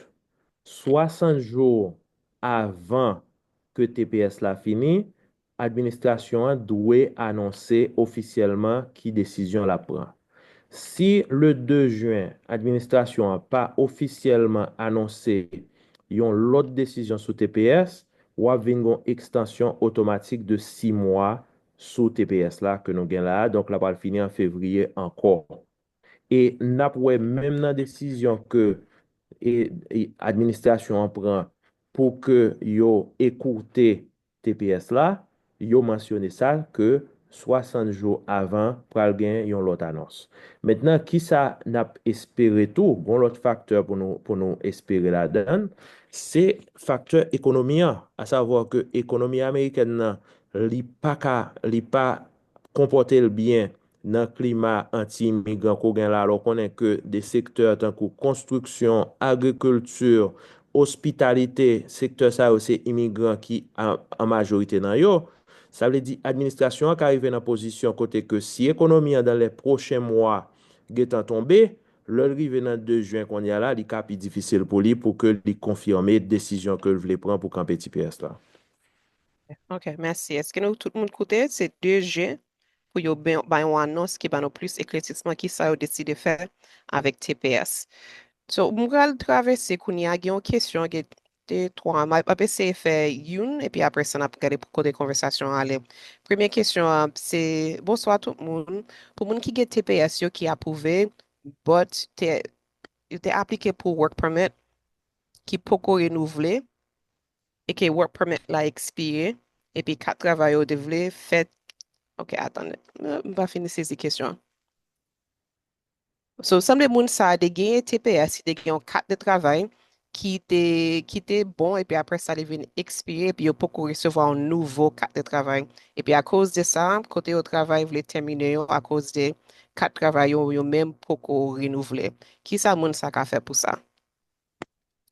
swasant jou avan ke T P S la fini, administrasyon an dwe anonse ofisyèlman ki desizyon l ap pran. Si le de jen, administrasyon an pa ofisyèlman anonse yon lòt desizyon sou T P S, w ap vin gen yon ekstansyon otomatik de sis mwa sou T P S la ke nou gen la a. Donk, l ap al fini an fevriye ankò. E n ap wè menm nan desizyon ke, e, e, administrasyon an pran pou ke yo ekoute T P S la, yo mansyone sa ke swasant jou avan pral gen yon lòt anons. Mentnan, kisa n ap espere tou? Gon lòt faktè pou nou, pou nou espere ladan l, se faktè ekonomi an, asavwa ke ekonomi amerikèn nan, li pa ka, li pa konpòte l byen nan klima anti-imigran ke w gen la, lè w konnen ke de sektè tankou konstriksyon, agrikilti, ospitalite, sektè sa yo se imigran ki an, an majorite nan yo. Sa vle di administrasyon an ka rive nan pozisyon kote ke si ekonomi an dans les prochains mois gentan tonbe, lè l rive nan de jen kounye a la, li ka pi difisil pou li pou ke li konfime desizyon ke l vle pran pou kanpe T P S la. Ok, mèsi. Èske nou tout moun koute? Se de jen pou yo ben, bay yon anons ki ban nou plis ekletisman ki sa yo deside fè avèk T P S. So, m pral travèse kounye a, gen yon kesyon, gen de, twa, m ap, ap eseye fè youn, epi apre sa, n ap gade pou kote konvèsasyon an ale. Premye kesyon an, se, bonswa tout moun. Pou moun ki gen T P S yo ki apwouve, but te, yo te aplike pou work permit ki poko renouvle, e ke work permit la ekspire, epi kat travay yo te vle fè, ok, atann, m pa fin sezi kesyon an. So, sanble moun sa a te genyen T P S, li te gen yon kat de travay ki te, ki te bon, epi apre sa, li vin ekspire, epi yo poko resevwa yon nouvo kat de travay. Epi akoz de sa, kote yo travay vle tèmine yo akoz de kat travay yo, yo menm poko renouvle. Kisa moun sa ka fè pou sa?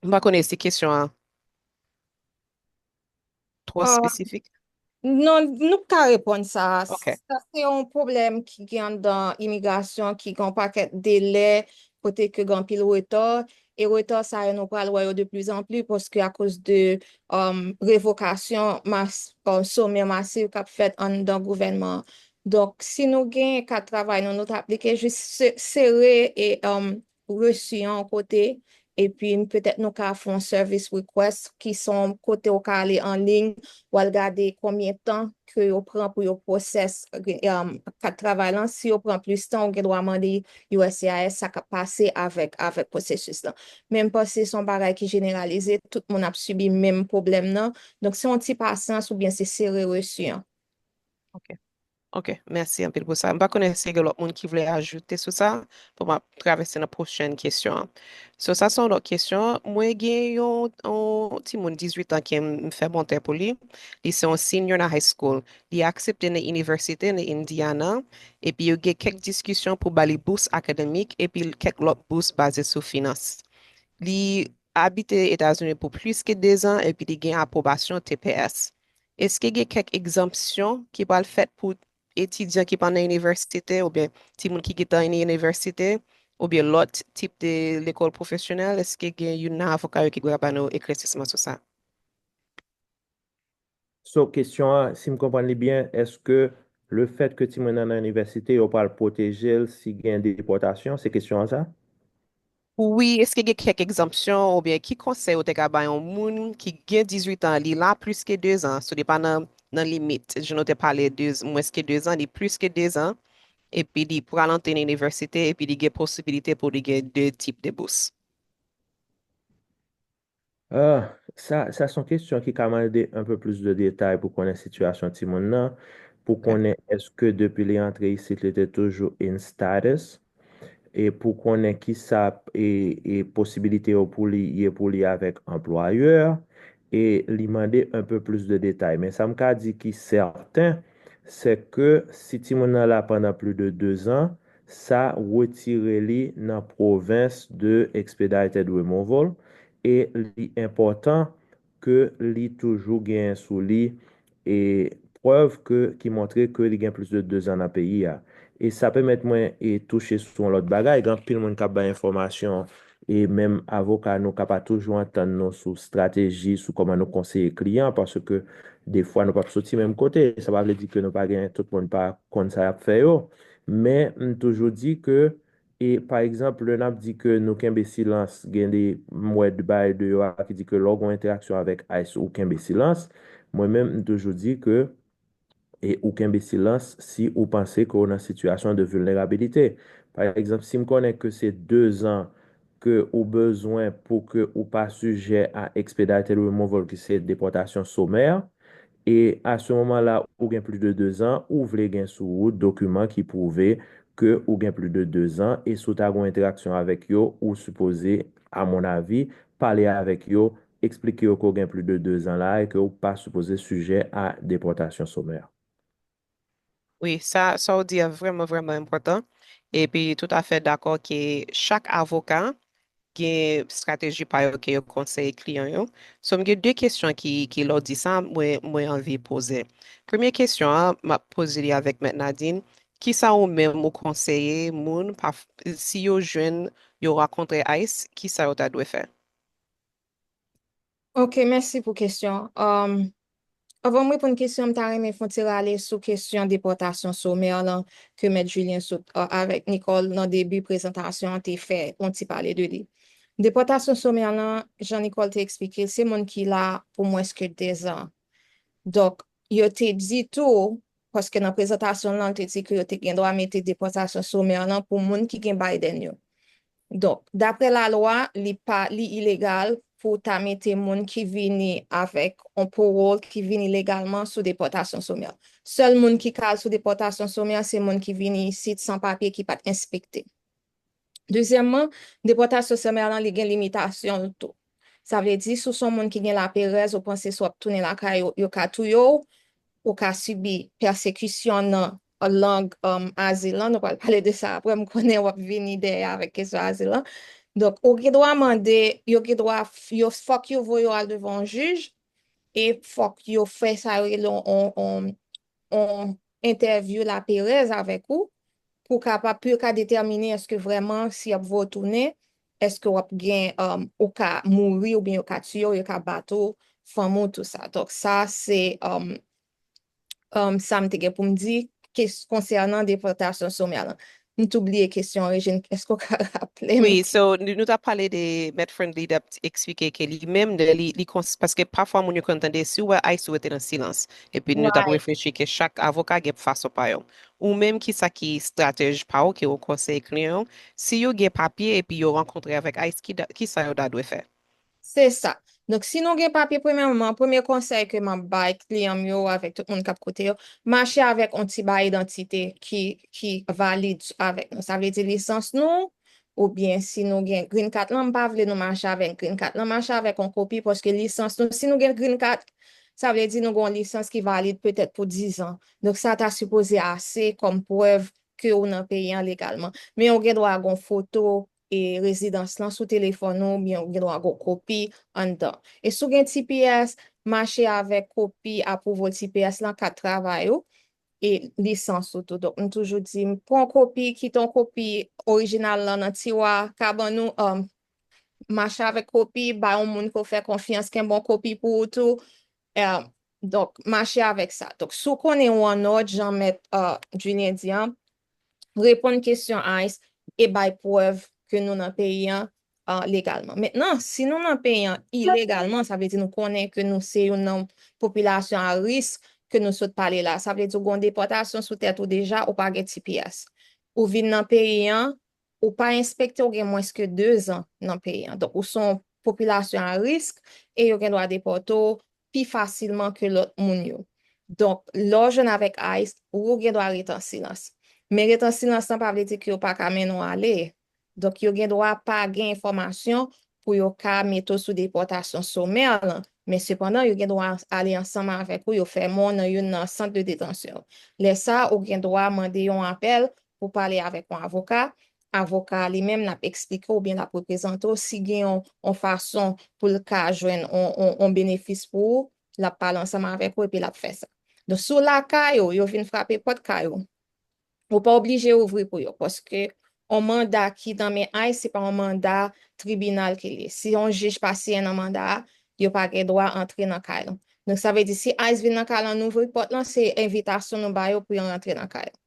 M pa konnen si kesyon an twò Ah, espesifik. Non, nou p ka reponn sa. Ok. Sa se yon pwoblèm ki gen anndan imigrasyon, ki gen yon pakèt delè, kote ke gen anpil reta, e reta sa yo nou pral wè yo de plus en plus paske akoz de um, revokasyon mas, um, somè masiv k ap fèt anndan gouvènman an. Donk, si nou gen kat travay nou, nou ta aplike jis se- sere e um, resi an yon kote, epi petèt nou ka fè yon service request ki se yon kote ou ka ale an liy, w al gade konbyen tan ke yo pran pou yo pwosès um, kat travay lan. Si yo pran plis tan, ou gen dwa mande U S C I S sa k ap pase avèk avèk pwosesis lan. Men m panse se yon bagay ki jeneralize, tout moun ap sibi menm pwoblèm nan. Donk, se yon ti pasyans oubyen se sere resi an. Ok. Ok, mèsi anpil pou sa. M pa konnen si gen lòt moun ki vle ajoute sou sa, pou m ap travèse nan pwochèn kesyon an. So, sa se yon lòt kesyon. Mwen gen yon, yon timoun dizuit an ke m, m fè mòntè pou li. Li se yon senior nan high school. Li aksepte nan inivèsite nan Indiana, epi yo gen kèk diskisyon pou ba li bous akademik, epi kèk lòt bous baze sou finans. Li abite Etazini pou plis ke dezan, epi li gen apwobasyon T P S. Èske gen kèk egzanpsyon ki pral fèt pou etidyan ki pa nan inivèsite, oubyen timoun ki gentan nan inivèsite, oubyen lòt tip de lekòl pwofesyonèl? Èske gen youn nan avoka yo ki pral ba nou eklèsisman sou sa? So, kesyon an, si m konprann li byen, èske le fèt ke timoun nan nan inivèsite, yo pral pwoteje l si gen depòtasyon? Se kesyon an sa? Wi, èske gen kèk egzanpsyon oubyen ki konsèy ou te ka ba yon moun ki gen dizuit an, li la plis ke dezan, so li pa nan, nan limit, jan nou te pale, de, mwens ke dezan, li plis ke dezan, epi li pral antre nan inivèsite, epi li gen posibilite pou li gen de tip de bous? Ah, sa, sa se yon kesyon ki ka mande un peu plus de détails pou konnen sitiyasyon timoun nan, pou konnen èske depi li antre isit, li te toujou in status, e pou konnen ki sa e, e posibilite yo pou li ye pou li avèk anplwayè, e li mande un peu plus de détails. Men sa m ka di ki sèten, se ke si timoun nan la pandan plis de dezan, sa retire li nan pwovens de expedited removal, e li enpòtan ke li toujou genyen sou li e prèv ke, ki montre ke li gen plis de dezan nan peyi a. E sa pèmèt mwen e touche sou yon lòt bagay. Gen anpil moun k ap bay enfòmasyon, e menm avoka nou ka pa toujou antann nou sou estrateji, sou kòman nou konseye kliyan, paske defwa nou p ap soti menm kote. Sa pa vle di ke nou pa gen, tout moun pa konn sa y ap fè yo. Men m toujou di ke, e pa egzanp, lè n ap di ke nou kenbe silans, gen de, m wè de bagay deyò a ki di ke lè w gen yon entèraksyon avèk ice, ou kenbe silans. Mwen menm, m toujou di ke e ou kenbe silans si ou panse ke w nan sitiyasyon de vilnerabilite. Pa egzanp, si m konnen ke se dezan ke ou bezwen pou ke ou pa sijè a expedited removal, ki se depòtasyon somè, e a se moman la ou gen plis de dezan, ou vle gen sou ou dokiman ki pwouve ke ou gen plis de dezan, e si w ta gen yon entèraksyon avèk yo, ou sipoze, a mon avi, pale avèk yo, eksplike yo ke w gen plis de dezan la e ke w pa sipoze sijè a depòtasyon somè. Wi, sa, sa w di a vrèman, vrèman enpòtan. Epi toutafè dakò ke chak avoka gen estrateji pa yo ke yo konseye kliyan yo. So, m gen de kesyon ki, ki lè w di sa, mwen, mwen anvi poze. Premye kesyon an, m ap poze li avèk Mèt Nadine. Kisa ou menm ou konseye moun pa, si yo jwenn, yo rakontre ice, kisa yo ta dwe fè? Ok, mèsi pou kesyon. Um, anvan m reponn kesyon, m ta renmen fè yon ti rale sou kesyon depòtasyon somè lan ke Mèt Julien sot, uh, avèk Nicole nan debi prezantasyon an te fè yon ti pale de li. Depòtasyon somè lan, jan Nicole te eksplike, se moun ki la pou mwens ke dezan. Donk, yo te di tou, paske nan prezantasyon lan, l te di ke yo te gen dwa mete depòtasyon somè lan pou moun ki gen Biden yo. Donk, daprè lalwa, li pa, li ilegal pou ta mete moun ki vini avèk yon pawòl ki vini legalman sou depòtasyon somè. Sèl moun ki ka al sou depòtasyon somè, se moun ki vini isit san papye ki pa t enspekte. Dezyèmman, depòtasyon somè lan, li gen limitasyon l tou. Sa vle di, si w se yon moun ki gen laperèz, ou panse si w ap tounen lakay ou, yo ka touye w, ou ka sibi pèsekisyon nan lang, um, azil lan, nou pral pale de sa apre, m konnen w ap vini dèyè avèk kesyon azil lan. Donk, ou gen dwa mande, yo gen dwa, f- yo, fòk yo voye w al devan yon jij, e fòk yo fè sa yo rele on, on, on entèvyou laperèz avèk ou, pou kapab, pou yo ka detèmine èske vrèman si y ap voye w tounen, èske w ap gen, um, ou ka mouri oubyen yo ka tiye w, yo ka bat ou, fanmi w, tou sa. Donk, sa se, um, um, sa m te gen pou m di konsènan depòtasyon somè lan. M tou bliye kesyon an, Regine, èske w ka raple m? Wi, so, nou, nou t ap pale de Mèt Friendly t ap eksplike ke li menm, de, li, li kons-, paske pafwa moun yo konn tande, si w wè ICE ou rete nan silans. Epi nou t ap reflechi ke chak avoka gen fason pa yo. Ou menm, ki sa ki estratèji pa w ke w konseye kliyan w, si yo gen papye epi yo rankontre avèk ICE, ki da-, ki sa yo ta dwe fè? Se sa. Donk, si nou gen papye, premyèman, premye konsèy ke m ap bay kliyan m yo, avèk tout moun k ap koute yo, mache avèk yon ti bagay idantite ki, ki valid avèk nou. Sa vle di lisans nou, oubyen si nou gen green card lan, m pa vle nou mache avèk green card lan, mache avèk yon kopi, paske lisans nou, si nou gen green card, sa vle di nou gen yon lisans ki valid petèt pou diz an. Donk, sa ta sipoze ase kòm prèv ke ou nan peyi an legalman. Men ou gen dwa gen yon foto e rezidans lan sou telefòn ou, oubyen ou gen dwa gen kopi anndan. E si w gen T P S, mache avèk kopi apwouvo T P S lan, kat travay ou, e lisans ou tou. Donk, m toujou di, m pran kopi, kite yon kopi orijinal lan nan tiwa kabann ou, um, mache avèk kopi, bay yon moun ke w fè konfyans, kenbe yon kopi pou ou tou. Um, donk, mache avèk sa. Donk, si w konnen ou an òd, jan Mèt, uh, Julien di an, reponn kesyon ICE e bay prèv ke nou nan peyi an, uh, legalman. Mentnan, si nou nan peyi an ilegalman, sa vle di nou konnen ke nou se youn nan popilasyon a risk ke nou sot pale la. Sa vle di ou gen depòtasyon sou tèt ou deja, ou pa gen T P S. Ou vin nan peyi an, ou pa enspekte, ou gen mwens ke de zan nan peyi an. Donk, ou se yon popilasyon a risk e yo gen dwa depòte w pi fasilman ke lòt moun yo. Donk, lè w jwenn avèk ICE, ou gen dwa rete an silans. Men rete an silans lan pa vle di ke yo pa ka mennen w ale. Donk, yo gen dwa pa gen enfòmasyon pou yo ka mete w sou depòtasyon somè lan, men sepandan, yo gen dwa ale ansanm avèk ou, yo fèmen w nan youn nan sant de detansyon. Lè sa, ou gen dwa mande yon apèl pou pale avèk yon avoka. Avoka a li menm, l ap eksplike w oubyen l ap reprezante w si gen yon, yon fason pou l ka jwenn yon, yon, yon benefis pou ou, l ap pale ansanm avèk ou epi l ap fè sa. Donk, si w lakay ou, yo vin frape pòt kay ou, ou pa oblije ouvri pou yo, paske yon manda ki nan men ICE, se pa yon manda tribinal ke li ye. Si yon jij pa siyen nan manda a, yo pa gen dwa antre nan kay lan. Donk, sa vle di, si ICE vin nan kay lan, nou ouvri pòt lan, se envitasyon nou ba yo pou yo rantre nan kay lan.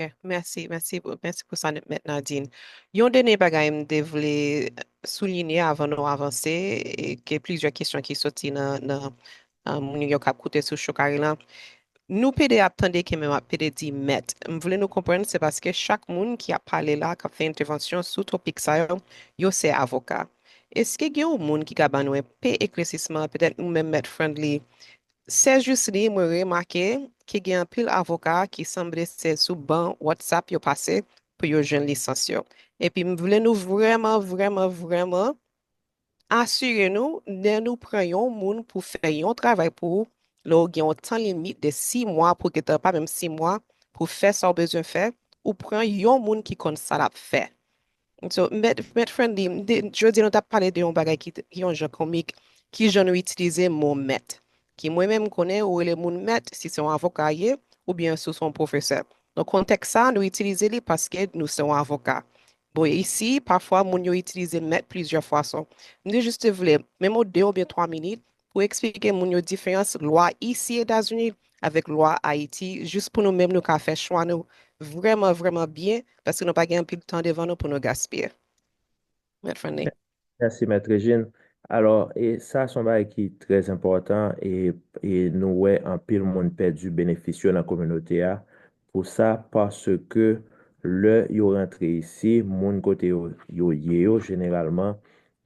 Ok, mèsi, mèsi pou, mèsi pou sa, Mèt Nadine. Yon dènye bagay m te vle souliye avan nou avanse, e ke plizyè kesyon ki soti nan, nan, ah, moun yo k ap koute sou Chokari lan. Nou pede ap tande ke menm ap pede di mèt. M vle nou konprann se paske chak moun ki ap pale la, k ap fè entèvansyon sou topik sa yo, yo se avoka. Èske gen yon moun ki ka ban nou enpe eklèsisman, petèt ou menm Mèt Friendly, sèjis li, mwen remake ke gen anpil avoka ki sanble se sou ban WhatsApp yo pase pou yo jwenn lisans yo. Epi m vle nou vrèman, vrèman, vrèman asire nou, lè nou pran yon moun pou fè yon travay pou ou, lè w gen yon tan limit de sis mwa pou gentan, pa menm sis mwa, pou fè sa w bezwen fè, ou pran yon moun ki konn sa l ap fè. So, Mèt, Mèt Friendly, m te, jodi a nou t ap pale de yon bagay ki, ki yon jan komik, ki jan nou itilize mo mèt. Ki mwen menm m konnen ou rele moun mèt si se yon avoka ye, oubyen si w se yon pwofesè. Nan kontèks sa, nou itilize li paske nou se yon avoka. Bon, isi, pafwa, moun yo itilize mèt plizyè fason. M te jis te vle, menm yon de oubyen twa minit, pou eksplike moun yo diferans lwa isi Etazini avèk lwa Ayiti, jis pou nou menm nou ka fè chwa nou vrèman, vrèman byen, paske nou pa gen anpil tan devan nou pou nou gaspiye. Mèt Friendly. Mèsi, Mèt Regine. Alò, e sa se yon bagay ki trè enpòtan, e, e nou wè anpil moun pèdi benefis yo nan kominote a pou sa, paske lè yo rantre isi, moun kote yo, yo ye yo, jeneralman,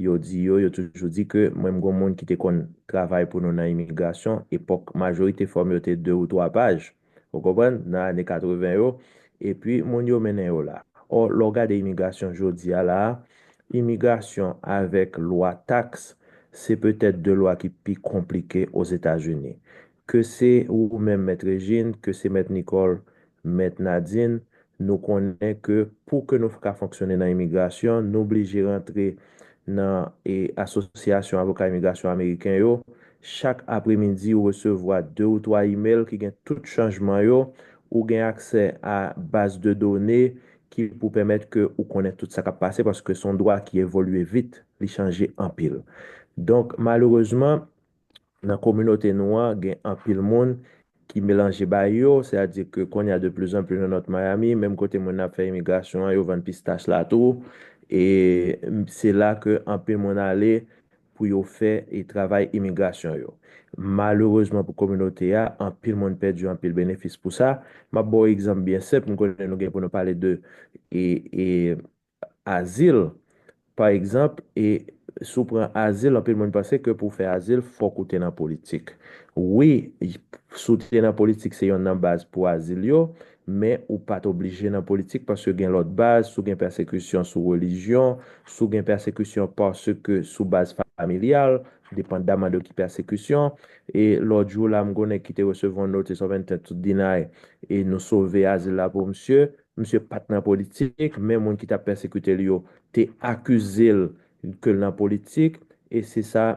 yo di yo, yo toujou di ke mwen m gon moun ki te konn travay pou nou nan imigrasyon, epòk majorite fòm yo te de ou twa paj, ou konprann, nan ane katreven yo, epi moun yo mennen yo la. Ò, lè w gade imigrasyon jodi a la a, imigrasyon avèk lwa taks, se petèt de lwa ki pi konplike Ozetazini. Ke se ou menm, Mèt Regine, ke se Mèt Nicole, Mèt Nadine, nou konnen ke pou ke nou ka fonksyone nan imigrasyon, nou blije rantre nan e, Asosyasyon Avoka Imigrasyon Ameriken yo, chak apremidi ou resevwa de ou twa imèl ki gen tout chanjman yo, ou gen aksè a baz de done ki pou pèmèt ke ou konnen tout sa k ap pase, paske se yon dwa ki evolye vit, li chanje anpil. Donk, malerezman, nan kominote nou an, gen anpil moun ki melanje bay yo, sètadi ke kounye a de plus en plus nan North Miami, menm kote moun nan ap fè imigrasyon an, yo vann pistach la tou, e se la ke anpil moun ale pou yo fè e travay imigrasyon yo. Malerezman pou kominote a, anpil moun pèdi anpil benefis pou sa. M ap ba w egzanp byen senp, m konnen nou gen pou nou pale de e, e, azil. Pa egzanp, e si w pran azil, anpil moun panse ke pou w fè azil, fòk ou te nan politik. Wi, si w te nan politik, se yonn nan baz pou azil yo, men ou pa t oblije nan politik paske gen lòt baz, si w gen pèsekisyon sou relijyon, si w gen pèsekisyon paske sou baz familyal, depandaman de ki pèsekisyon. E lòt jou la, m konnen ki te resevwa yon notice of intent to deny, e nou sove azil la pou misye. Misye pa t nan politik, men moun ki t ap pèsekite l yo te akize l ke l nan politik, e se sa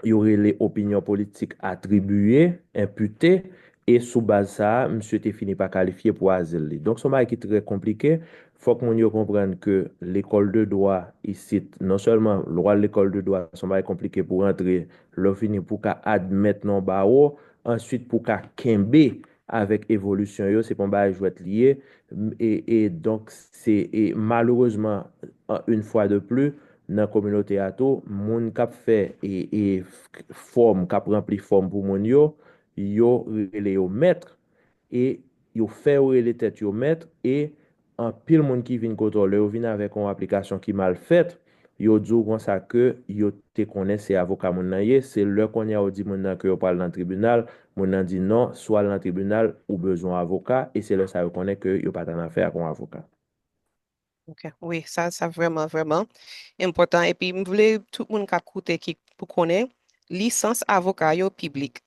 yo rele opinyon politik atribiye, enpite, e sou baz sa a, misye te fini pa kalifye pou azil li. Donk, se yon bagay ki trè konplike. Fòk moun yo konprann ke lekòl de dwa isit, non sèlman lè w al lekòl de dwa, se yon bagay konplike pou w rantre, lè w fini pou w ka admèt nan yon bawo, answit pou w ka kenbe avèk evolisyon yo, se pa yon bagay jwèt li ye. M- E, e donk, se e, malerezman, an- une fois de plus, nan kominote a tou, moun k ap fè e, e f- fòm, k ap ranpli fòm pou moun yo, yo rele yo mèt, e yo fè yo rele tèt yo mèt, e anpil moun ki vin kote w, lè yo vin avèk yon aplikasyon ki mal fèt, yo di w konsa ke yo te konnen se avoka moun nan ye, se lè kounye a yo di moun nan ke yo pral nan tribinal, moun nan di non, si w al nan tribinal, ou bezwen yon avoka, e se lè sa yo konnen ke yo pa t annafè ak yon avoka. Ok, wi, sa, sa vrèman, vrèman enpòtan. Epi, m vle tout moun k ap koute ki pou konnen, lisans avoka yo piblik.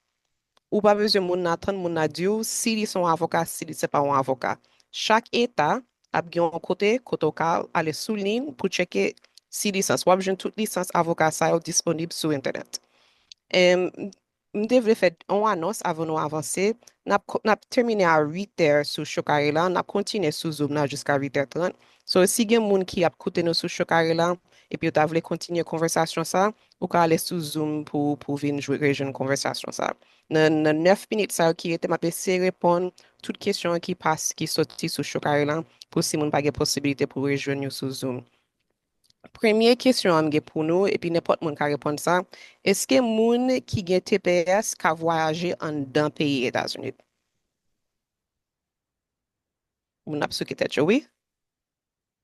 Ou pa bezwen moun nan atann moun nan di w si li se yon avoka, si li se pa yon avoka. Chak eta ap gen yon kote, kote w ka ale sou liy pou tcheke si lisans. W ap jwenn tout lisans avoka sa yo disponib sou entènèt. Em, m te vle fè yon anons avan nou avanse. N ap ko- n ap tèmine a uit è sou Chokare la, n ap kontinye sou Zoom nan jiska uit è trant. So, si gen moun ki ap koute nou sou Chokare la, epi yo ta vle kontinye konvèsasyon sa, ou ka ale sou Zoom pou, pou vin jwe, rejwenn konvèsasyon sa. Nan, nan nèf minit sa yo ki rete, m ap eseye reponn tout kesyon ki pas, ki soti sou Chokare la, pou si moun pa gen posibilite pou rejwenn yo sou Zoom. Premye kesyon an m gen pou nou, epi nenpòt moun ka reponn sa, èske moun ki gen T P S ka vwayaje anndan peyi Etazini? Moun ap souke tèt yo, wi?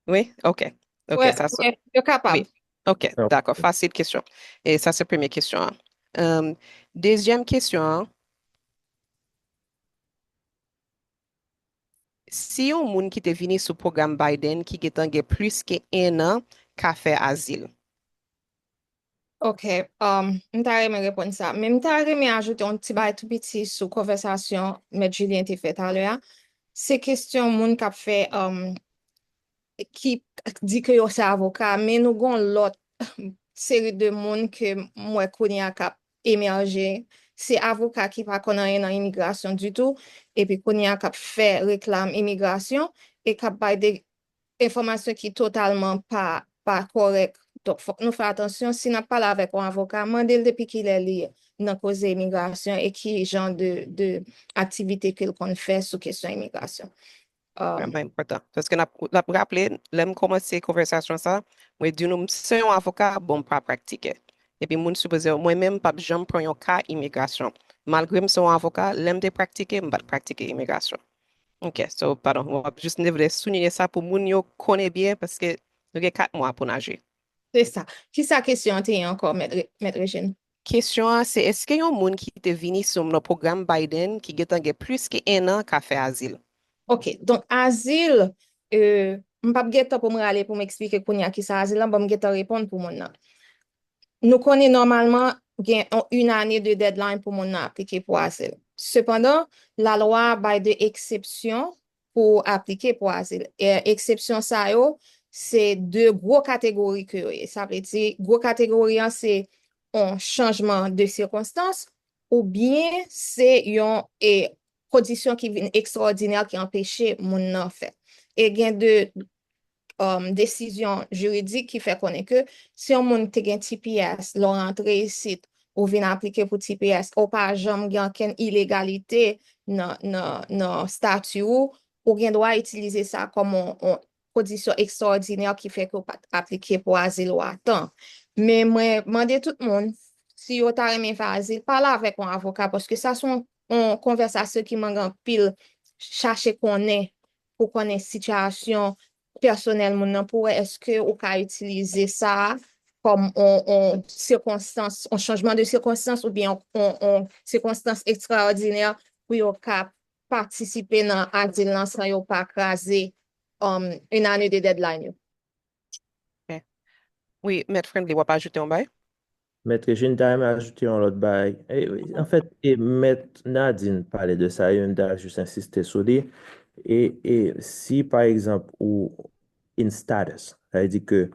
Wi? Ok. Ok, Wè, sa se. wè, yo kapab. Wi. Ok, dakò. Fasil kesyon. E sa se premye kesyon an. Em, dezyèm kesyon an, si yon moun ki te vini sou pwogram Biden ki gentan gen plis ke en an ka fè azil? Ok, um, m ta renmen reponn sa. Men m ta renmen ajoute yon ti bagay tou piti sou konvèsasyon Mèt Julien te fè talè a. Se kesyon moun k ap fè, um, ki di ke yo se avoka, men nou gon lòt seri de moun ke m wè kounye a k ap emèje. Se avoka ki pa konn anyen nan imigrasyon ditou, epi kounye a k ap fè reklam imigrasyon e k ap bay de enfòmasyon ki totalman pa, pa kòrèk. Donk, fòk nou fè atansyon. Si n ap pale avèk yon avoka, mande l depi kilè li nan koze imigrasyon e ki jan de, de aktivite ke l konn fè sou kesyon imigrasyon. Um, Vrèman enpòtan. Paske n ap, n ap raple, lè m kòmanse konvèsasyon sa, mwen di nou, m se yon avoka, bon, m pa pratike. Epi moun sipoze, mwen menm, m p ap janm pran yon ka imigrasyon. Malgre m se yon avoka, lè m te pratike, m pa t pratike imigrasyon. Ok, so, padon, mwen ap jis, m te vle soulinye sa pou moun yo konnen byen, paske nou gen kat mwa pou n aji. Se sa. Kisa kesyon an te ye ankò, Mèt Re- Mèt Regine? Kesyon an, se èske yon moun ki te vini sou nan pwogram Biden, ki gentan gen plis ke en an, ka fè azil? Ok, donk azil, euh, m p ap gen tan pou m rale pou m eksplike kounye a kisa azil lan, bon, m gentan reponn pou moun nan. Nou konnen nòmalman gen yon une année de deadline pou moun nan aplike pou azil. Sepandan, lalwa bay de eksepsyon pou aplike pou azil. E eksepsyon sa yo, se de gwo kategori ke yo ye. Sa vle di, gwo kategori an se yon chanjman de sikonstans oubyen se yon e, kondisyon ki vin ekstraòdinè ki anpeche moun nan fèt. E gen de um, desizyon jiridik ki fè konnen ke si yon moun te gen T P S, lè w rantre isit, ou vin aplike pou T P S, ou pa janm gen ankenn ilegalite nan, nan, nan stati ou, ou gen dwa itilize sa kòm yon, yon kondisyon ekstraòdinè ki fè ke w pa t aplike pou azil ou a tan. Men mwen mande tout moun, si yo ta renmen fè azil, pale avèk yon avoka, paske sa se yon, yon konvèsasyon ki mande anpil chache konnen pou konnen sitiyasyon pèsonèl moun nan, pou wè èske ou ka itilize sa kòm yon, yon sikonstans, yon chanjman de sikonstans oubyen yon, yon, yon sikonstans ekstraòdinè pou yo ka patisipe nan azil lan san yo pa kraze um, une année de deadline yo. Wi, Mèt Friendly, w ap ajoute yon bay? Mèt Regine, ta renmen ajoute yon lòt bay. Anfèt, e Mèt Nadine pale de sa, e m ta jis ensiste sou li. E, e si, pa egzanp, ou in status, sa vle di ke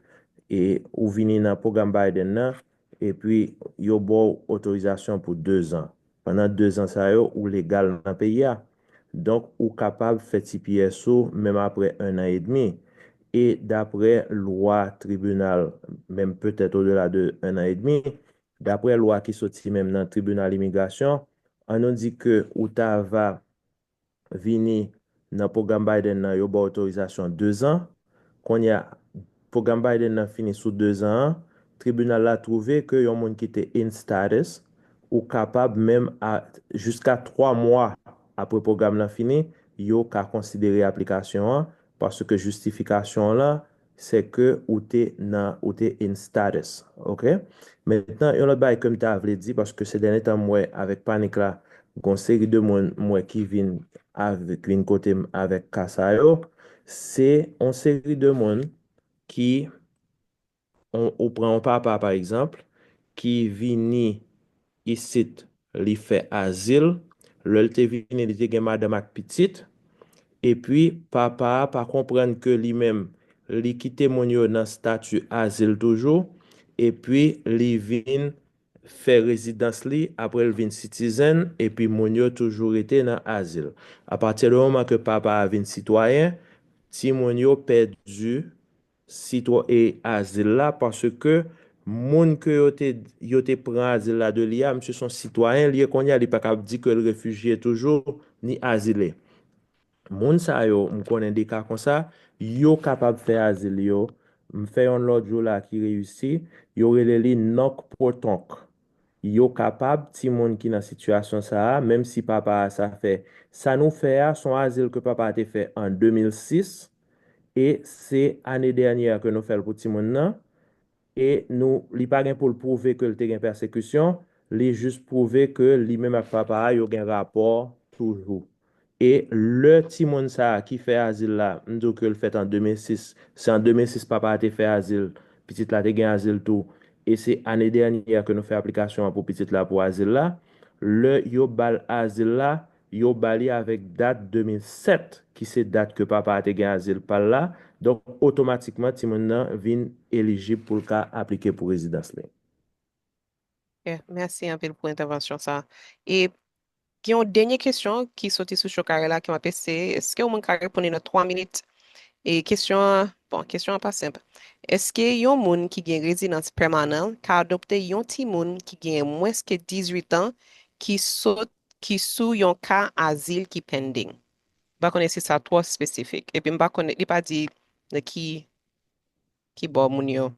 e, ou vini nan pwogram Biden nan, epi yo ba w otorizasyon pou dezan. Pandan dezan sa yo, ou legal nan peyi a. Donk, ou kapab fè T P S ou menm apre ennan edmi. E dapre lwa tribinal, menm petèt odela de ennan edmi, dapre lwa ki soti menm nan tribinal imigrasyon, an nou di ke ou ta va vini nan pwogram Biden nan, yo ba w otorizasyon dezan. Kounye a, pwogram Biden nan fini sou dezan an, tribinal la twouve ke yon moun ki te in status, ou kapab menm a, jiska twa mwa apre pwogram nan fini, yo ka konsidere aplikasyon an, paske jistifikasyon w lan, se ke ou te nan, ou te in status, oke? Mentnan, yon lòt bagay ke m ta vle di, paske se dènye tan m wè avèk panik la, gon seri de moun m wè ki vin avèk, vin kote m avèk ka sa yo, se yon seri de moun ki, on, ou pran yon papa, pa egzanp, ki vini isit, li fè azil, lè l te vini, li te gen madanm ak pitit, epi papa a pa konprann ke li menm, li kite moun yo nan stati azil toujou, epi li vin fè rezidans li, apre l vin citizen, epi moun yo toujou rete nan azil. Apati de moman ke papa a vin sitwayen, timoun yo pèdi sitwa-, e azil la, paske moun ke yo te, yo te pran azil la de li a, misye se yon sitwayen li ye kounye a, li pa ka di ke l refijye toujou, ni azile. Moun sa yo, m konnen de ka konsa, yo kapab fè azil yo. M fè yon lòt jou la ki reyisi, yo rele li nonk pwotonk. Yo kapab, timoun ki nan sitiyasyon sa a, menm si papa a sa fè, sa nou fè a, se yon azil ke papa a te fè an de mil sis, e se ane dènyè ke nou fè l pou timoun nan, e nou, li pa gen pou l pwouve ke l te gen pèsekisyon, li jis pwouve ke li menm ak papa a, yo gen rapò toujou. E lè timoun sa a ki fè azil la, m di w ke l fèt an de mil sis, se an de mil sis papa a te fè azil, pitit la te gen azil tou, e se ane dènyè ke nou fè aplikasyon an pou pitit la pou azil la, lè yo ba l azil la, yo ba li avèk dat de mil sèt, ki se dat ke papa a te gen azil pa l la. Donk, otomatikman, timoun nan vin elijib pou l ka aplike pou rezidans li. Ok, mèsi anpil pou entèvansyon sa a. E gen yon dènye kesyon ki soti sou Chokare la ke m ap eseye. Èske yon moun ka reponn li nan twa minit? E kesyon an, bon, kesyon an pa senp. Èske yon moun ki gen rezidans pèmanan ka adopte yon timoun ki gen mwens ke dizuit an ki sot, ki sou yon ka azil ki pending? M pa konnen si sa twò espesifik. Epi m pa konnen, li pa di nan ki, ki bò moun yo.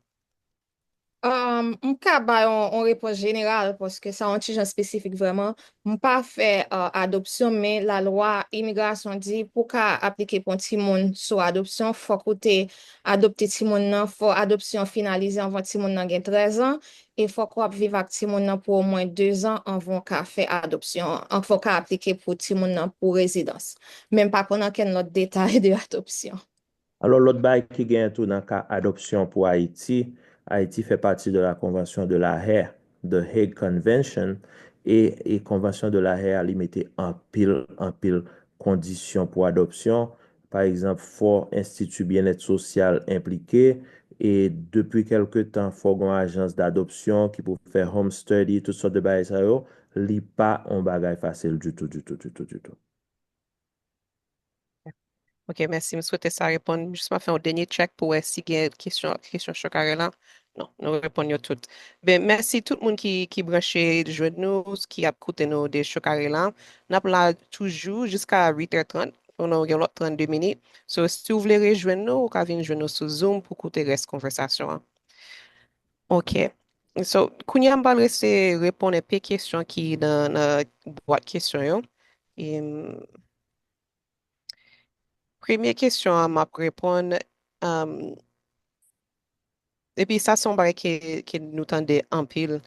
Um, m ka ba yon, yon repons jeneral, paske sa yon ti jan espesifik vrèman. M pa fè, uh, adopsyon, men lalwa imigrasyon di pou w ka aplike pou yon timoun sou adopsyon, fòk ou te adopte timoun nan, fò adopsyon finalize anvan timoun nan gen trèz an, e fòk w ap viv ak timoun nan pou omwen dezan anvan w ka fè adopsyon an, anvan w ka aplike pou timoun nan pou rezidans. Men m pa konn ankenn lòt detay de adopsyon. Alò, lòt bagay ki genyen tou nan ka adopsyon pou Ayiti, Ayiti fè pati de la Convention de la Haye, The Hague Convention, e, e Convention de la Haye a, li mete anpil, anpil kondisyon pou adopsyon, pa egzanp, fò Enstiti Byennèt Sosyal enplike, e depi kèlke tan, fò gen yon ajans dadopsyon ki pou fè home study, tout sòt de bagay sa yo, li pa yon bagay fasil ditou, ditou, ditou, ditou. Ok, mèsi. M swete sa reponn. Jis m ap fè yon dènye tchèk pou wè si gen kesyon, kesyon chok arela. Non, nou reponn yo tout. Ben, mèsi tout moun ki, ki branche jwenn nou, ki ap koute nou de chok arela. N ap la toujou jiska uit è trant, pou nou gen lòt trannde minit. So, si w vle rejwenn nou, ou ka vin jwenn nou sou Zoom pou koute rès konvèsasyon an. Ok. So, kounye a m pral rese reponn enpe kesyon ki nan, nan bwat kesyon yo. E, m, premye kesyon an m ap reponn, um, epi sa se yon bagay ke, ke nou tande anpil.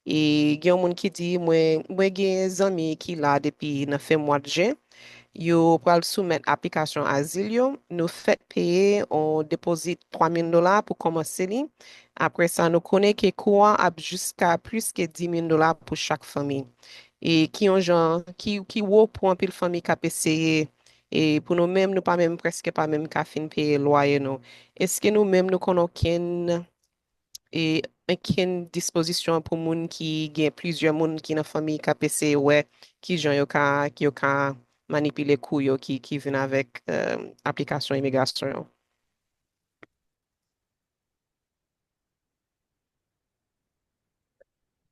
E gen yon moun ki di, mwen, mwen gen zanmi ki la depi nan fen mwa jen. Yo pral soumèt aplikasyon azil yo. Nou fèk peye yon depozit twa mil dola pou kòmanse li. Apre sa, nou konnen ke kou an ap jiska plis ke dis mil dola pou chak fanmi. E ki yon jan, ki, ki wo pou anpil fanmi k ap eseye. E pou nou menm, nou pa menm, prèske pa menm ka fin peye lwaye nou. Èske nou menm, nou konn okenn, e, okenn dispozisyon pou moun ki gen plizyè moun ki nan fanmi k ap eseye wè ki jan yo ka, yo ka manipile kou yo ki, ki vin avèk, eh, aplikasyon imigrasyon yo?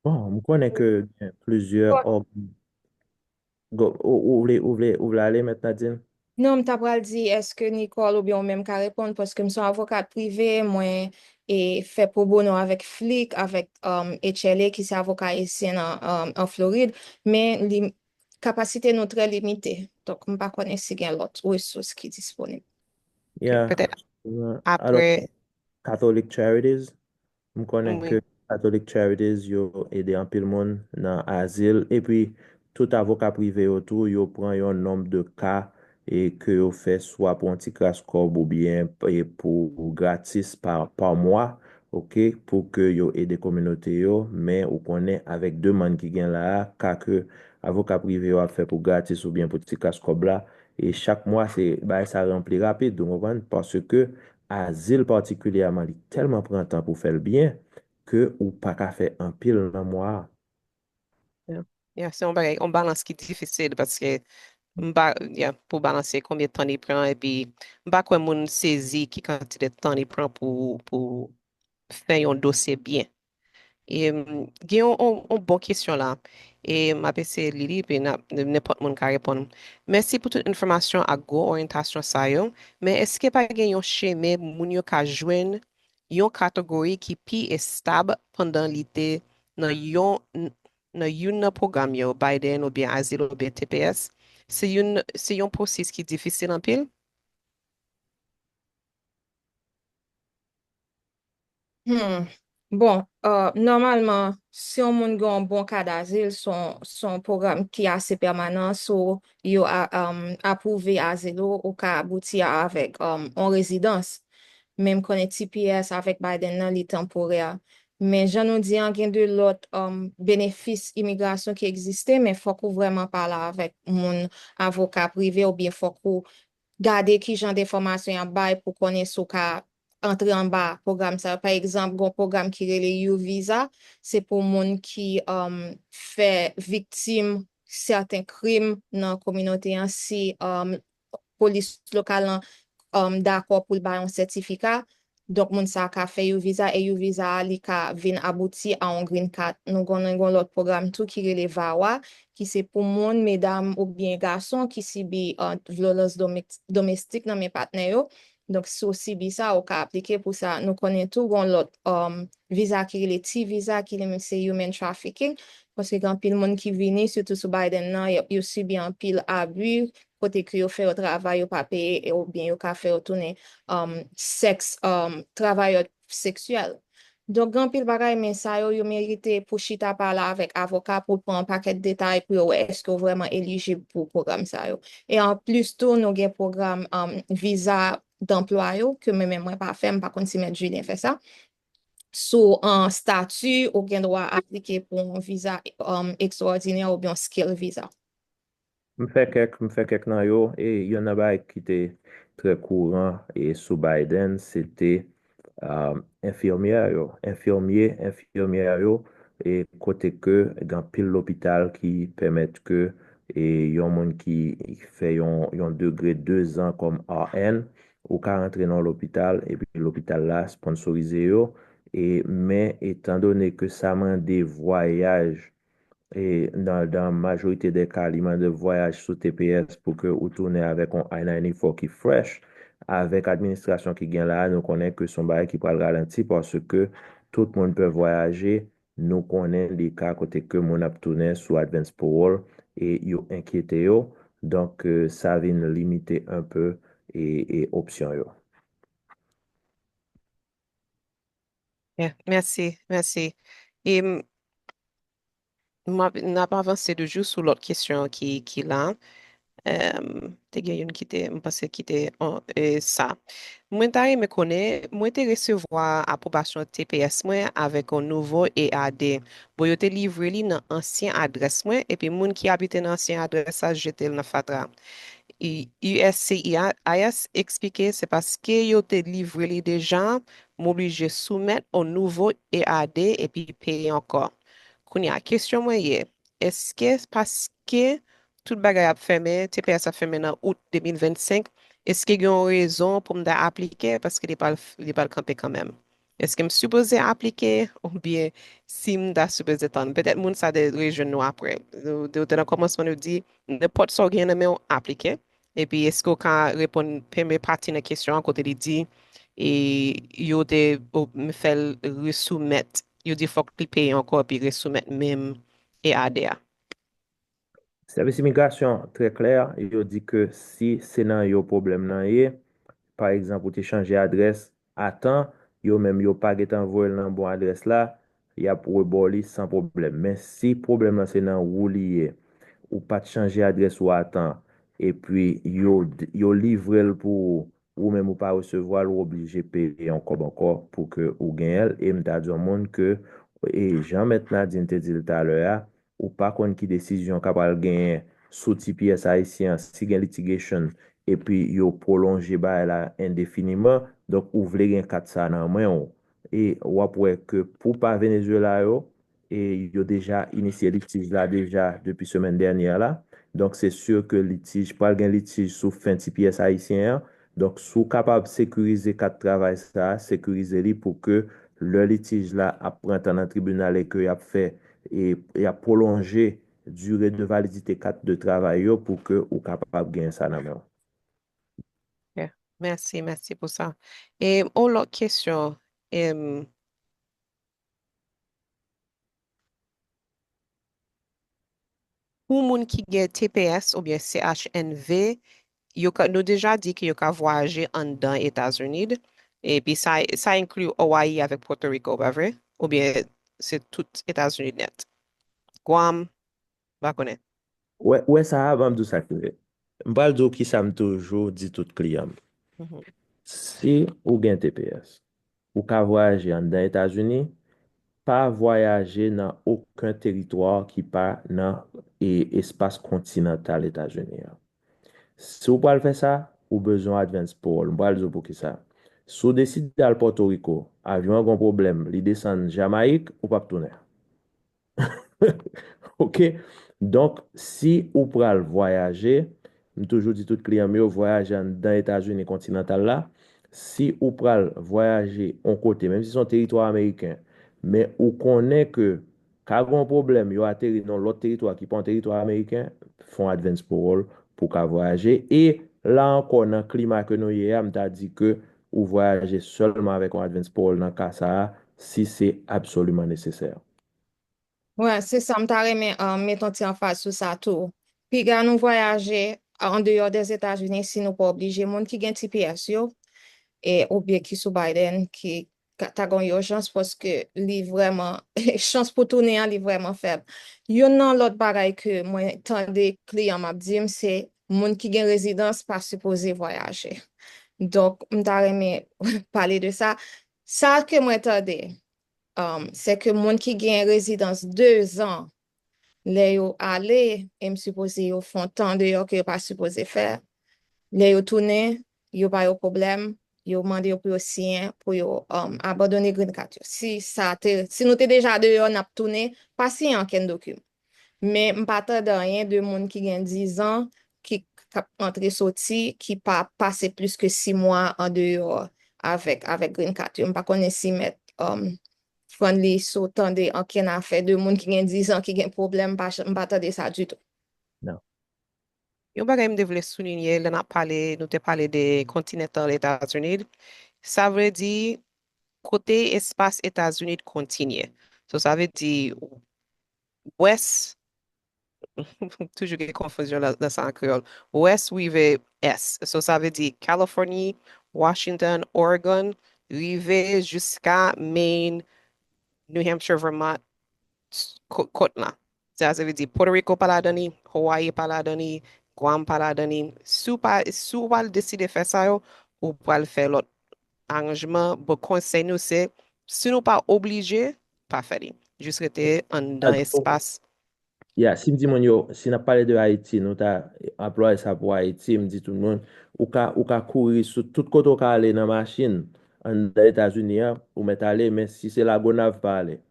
Bon, m konnen ke gen plizyè òg-, Go, ou, ou vle, ou vle, ou vle ale, Mèt Nadine? Non, m ta pral di, èske Nicole oubyen ou menm ka reponn, paske m se yon avokat prive, mwen e fè pro bono avèk flic, avèk um, H L A, ki se avoka ayisyen an, um, an Florid, men li, kapasite nou trè limite. Donk, m pa konnen si gen lòt resous ki disponib. Yeah. Petèt Uh, apre. Catholic Charities, m konnen ke Catholic Charities yo ede anpil moun nan azil, epi tout avoka prive yo tou, yo pran yon nonb de ka e ke yo fè swa pou yon ti kras kòb oubyen e pou gratis pa, pa mwa, ok, pou ke yo ede kominote yo, men ou konnen avèk demann ki gen la a, ka ke avoka prive yo ap fè pou gratis oubyen pou ti kras kòb la, e chak mwa se bagay sa ranpli rapid, ou konprann? Paske azil patikilyèman, li tèlman pran tan pou fè l byen ke ou pa ka fè anpil nan mwa a. Yeah. Yeah, se yon bagay, yon balans ki difisil paske m pa, yeah, pou balanse konbyen tan li pran, epi m pa kwè moun sezi ki kantite tan li pran pou, pou fè yon dosye byen. E, m, gen yon, yon, yon bon kesyon la. E m ap eseye li li, epi n ap, nenpòt moun ka reponn. Mèsi pou tout enfòmasyon ak gwo oryantasyon sa yo. Men èske pa gen yon chemen moun yo ka jwenn yon kategori ki pi estab pandan li te nan yon, n, nan youn nan pwogram yo, Biden oubyen azil oubyen T P S? Se youn, se yon pwosesis ki difisil anpil? Hmm. Bon, uh, nòmalman, si yon moun gen yon bon ka dazil, se yon, se yon pwogram ki ase pèmanan, so yo a, um, apwouve azil ou, ou ka abouti avèk um, yon rezidans. Men m konnen T P S avèk Biden nan, li tanporè. Men jan nou di an, gen de lòt um, benefis imigrasyon ki egziste, men fòk ou vrèman pale avèk moun avoka prive oubyen fòk ou gade ki jan de enfòmasyon y ap bay pou konnen si w ka antre anba pwogram sa yo. Pa egzanp, gon pwogram ki rele U-Visa, se pou moun ki um, fè viktim sèten krim nan kominote an. Si um, polis lokal lan um, dakò pou l bay yon sètifika, donk moun sa a ka fè U-Visa, e U-Visa a li ka vin abouti a yon green card. Nou konnen gon lòt pwogram tou ki rele VAWA, ki se pou moun, medam oubyen gason ki sibi uh, vyolans domestik nan men patnè yo. Donk, si w sibi sa, ou ka aplike pou sa. Nou konnen tou gon lòt um, viza ki rele T-Visa, ki li menm se human trafficking, paske gen anpil moun ki vini, sitou sou Biden nan, yo, yo sibi anpil abi, kote ke yo fè yo travay, yo pa peye, e oubyen yo ka fè yo tounen um, sèks, um, travayè seksyèl. Donk, gen anpil bagay, men sa yo, yo merite pou chita pale avèk avoka pou l pran yon pakèt detay pou yo wè èske w vrèman elijib pou pwogram sa yo. E anplis tou, nou gen pwogram um, viza danplwa yo, ke mwen menm mwen pa fè, m pa konn si Mèt Julien fè sa. Sou an stati, ou gen dwa aplike pou yon viza um, ekstraòdinè oubyen yon skill visa. M fè kèk, m fè kèk nan yo, e youn nan bagay ki te, trè kouran e sou Biden, se te um, enfimyè yo, enfimye, enfimyè yo, e kote ke gen anpil lopital ki pèmèt ke e yon moun ki fè yon, yon degre de zan kòm R N, ou ka rantre nan lopital, epi lopital la sponsorize yo, e, men etan done ke sa mande vwayaj, e nan, nan majorite de ka, li mande vwayaj sou T P S pou ke ou tounen avèk yon I ninety-four ki fresh. Avèk administrasyon ki gen la a, nou konnen ke se yon bagay ki pral ralanti paske tout moun pè vwayaje. Nou konnen de ka kote ke moun ap tounen sou advance parole e yo enkyete yo. Donk, e, sa vin limite enpe e, e opsyon yo. Yeah, mèsi, mèsi. E m, m ap, n ap avanse toujou sou lòt kesyon ki, ki la. Em, te gen youn ki te, m panse ki te, oh, e sa. Mwen ta renmen konnen, mwen te resevwa apwobasyon T P S mwen avèk yon nouvo E A D. Bon, yo te livre li nan ansyen adrès mwen, epi moun ki abite nan ansyen adrès la jete l nan fatra. I- U S C I S eksplike se paske yo te livre li deja, m oblije soumèt yon nouvo E A D epi peye ankò. Kounye a, kesyon mwen ye, èske paske tout bagay ap fèmen, T P S ap fèmen nan out de mil vennsenk, èske gen yon rezon pou m ta aplike paske li pral, li pral kanpe kanmenm? Èske m sipoze aplike oubyen si m ta sipoze tann? Petèt moun sa te rejwenn nou apre. Ou ou te nan kòmansman nou di, nenpòt sa w gen nan men w, aplike. Epi èske w ka reponn premye pati nan kesyon an kote li di, e yo te o- m fè l resoumèt, yo di fòk li peye ankò epi resoumèt menm E A D a? Sèvis imigrasyon trè klè, yo di ke si se nan yo pwoblèm nan ye, pa egzanp, ou te chanje adrès a tan, yo menm yo pa gentan voye l nan bon adrès la, y ap rebò li san pwoblèm. Men si pwoblèm nan se nan ou li ye, ou pa t chanje adrès ou a tan, epi yo, yo livre l pou ou, ou menm ou pa resevwa l, ou oblije peye yon kòb ankò pou ke ou genyen l. E m ta di yon moun ke, e jan Mèt Nadine te di l talè a, ou pa konn ki desizyon k ap al genyen sou T P S ayisyen an, si gen litigation, epi yo pwolonje bagay la endefiniman, donk ou vle gen kat sa nan men w. E w ap wè ke pou pa Venezuela yo, e yo deja inisye litij la deja depi semèn dènyè la. Donk, se si ke litij, pral gen litij sou fen T P S ayisyen an. Donk, si w kapab sekirize kat travay sa a, sekirize li pou ke lè litij la ap pran tan nan tribinal e ke y ap fè, e y ap pwolonje dire de validite kat de travay yo pou ke ou kapab gen sa nan men w. Yeah. Mèsi, mèsi pou sa. E yon lòt kesyon, em, pou moun ki gen T P S oubyen C H N V, yo ka, nou deja di ke yo ka vwayaje anndan Etazini, epi sa, sa enkli Hawaii avèk Puerto Rico, pa vre? Oubyen se tout Etazini nèt? Guam, m pa konnen. Wè, wè sa a, ban m di w sa k rive. M pral di w kisa m toujou di tout kliyan m. Si ou gen T P S, ou ka vwayaje anndan Etazini, pa vwayaje nan okenn teritwa ki pa nan e, espas kontinantal Etazini an. Si w pral fè sa, ou bezwen advance parole. M pral di w poukisa. Si w deside al Pòtoriko, avyon an gen yon pwoblèm, li desann Jamayik, ou p ap tounen. Ok? Donk, si ou pral vwayaje, m toujou di tout kliyan m yo, vwayaje anndan Etazini kontinantal la. Si ou pral vwayaje yon kote, menm si se yon teritwa ameriken, men ou konnen ke ka gen yon pwoblèm, yo ateri nan yon lòt teritwa ki pa yon teritwa ameriken, fè yon advance parole pou w ka vwayaje. E la ankò, nan klima ke nou ye a, m ta di ke ou vwayaje sèlman avèk yon advance parole nan ka sa a, si se absoliman nesesè. Wi, se sa, m ta renmen, um, met yon ti anfaz sou sa tou. Piga nou vwayaje andeyò dèzetazini si nou pa oblije. Moun ki gen T P S yo, e, oubyen ki sou Biden, ki ka, ta gen yon ijans paske li vrèman, chans pou tounen an, li vrèman fèb. Youn nan lòt bagay ke mwen tande kliyan m ap di m, se moun ki gen rezidans pa sipoze vwayaje. Donk, m ta renmen pale de sa. Sa ke mwen tande, um, se ke moun ki gen rezidans de zan, lè yo ale, e m sipoze yo fè yon tan deyò ke yo pa sipoze fè, lè yo tounen, yo ba yo pwoblèm, yo mande yo pou yo siyen, pou yo um, abandone green card yo. Si sa te, si nou te deja deyò, n ap tounen, pa siyen ankenn dokiman. Men m pa tande anyen de moun ki gen dizan, ki k ap antre soti, ki pa pase plis ke sis mwa andeyò avèk, avèk green card yo. M pa konnen si mèt um, Franly, si w tande ankenn afè de moun ki gen dizan ki gen pwoblèm, m pa, m pa tande sa ditou. Non. Yon bagay m te vle soulinye, lè n ap pale, nou te pale de kontinantal Etazini, sa vle di kote espas Etazini kontinye. So, sa vle di Wès, toujou gen konfizyon nan sa an kreyòl. Wès rive Ès. So, sa vle di California, Washington, Oregon, rive jiska Maine, New Hampshire, Vermont, kot la. Sa vle di Puerto Rico pa ladan li, Hawaii pa ladan li, Guam pa ladan li. Si w pa, si w pa deside fè sa yo, ou pral fè lòt aranjman. Bon, konsèy nou se, si nou pa oblije, pa fè li. Jis rete anndan espas. Ya, si m di moun yo, si n ap pale de Ayiti, nou ta anplwaye sa pou Ayiti, m di tout moun, ou ka, ou ka kouri sou tout kote ou ka ale nan machin, anndan Etazini an, ou mèt ale, men si se Lagonav, pa ale.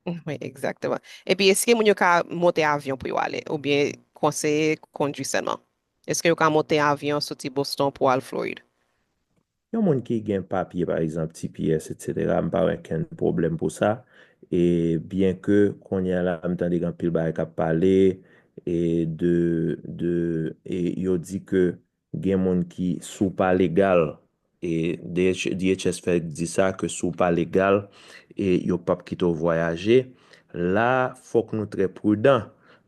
Wi, egzakteman. Epi, èske moun yo ka monte avyon pou yo ale, oubyen konseye kondwi sèlman? Èske yo ka monte avyon soti Boston pou al Florid? Yon moun ki gen papye, pa egzanp, T P S, etsetera, m pa wè kenn pwoblèm pou sa. E byen ke kounye a la, m tande gen anpil bagay k ap pale, e de, de, e yo di ke gen moun ki, si w pa legal, e D H, D H S fèk di sa, ke si w pa legal, e yo p ap kite w vwayaje. La, fòk nou trè pridan,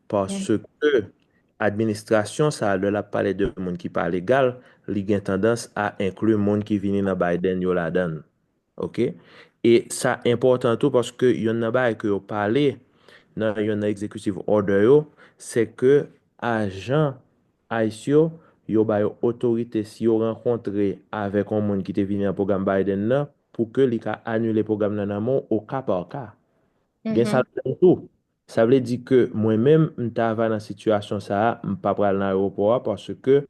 paske administrasyon sa a, lè l ap pale de moun ki pa legal, li gen tandans a enkli moun ki vini nan Biden yo ladan l. Oke? E sa enpòtan tou paske yonn nan bagay ke yo pale nan yonn nan executive order yo, se ke ajan ICE yo, yo ba yo otorite si yo rankontre avèk yon moun ki te vini nan pwogram Biden nan, pou ke li ka anile pwogram nan nan men w o ka pa ka. Gen sa ladan l tou. Sa vle di ke mwen menm, m ta va nan sitiyasyon sa a, m pa pral nan ayewopò a paske,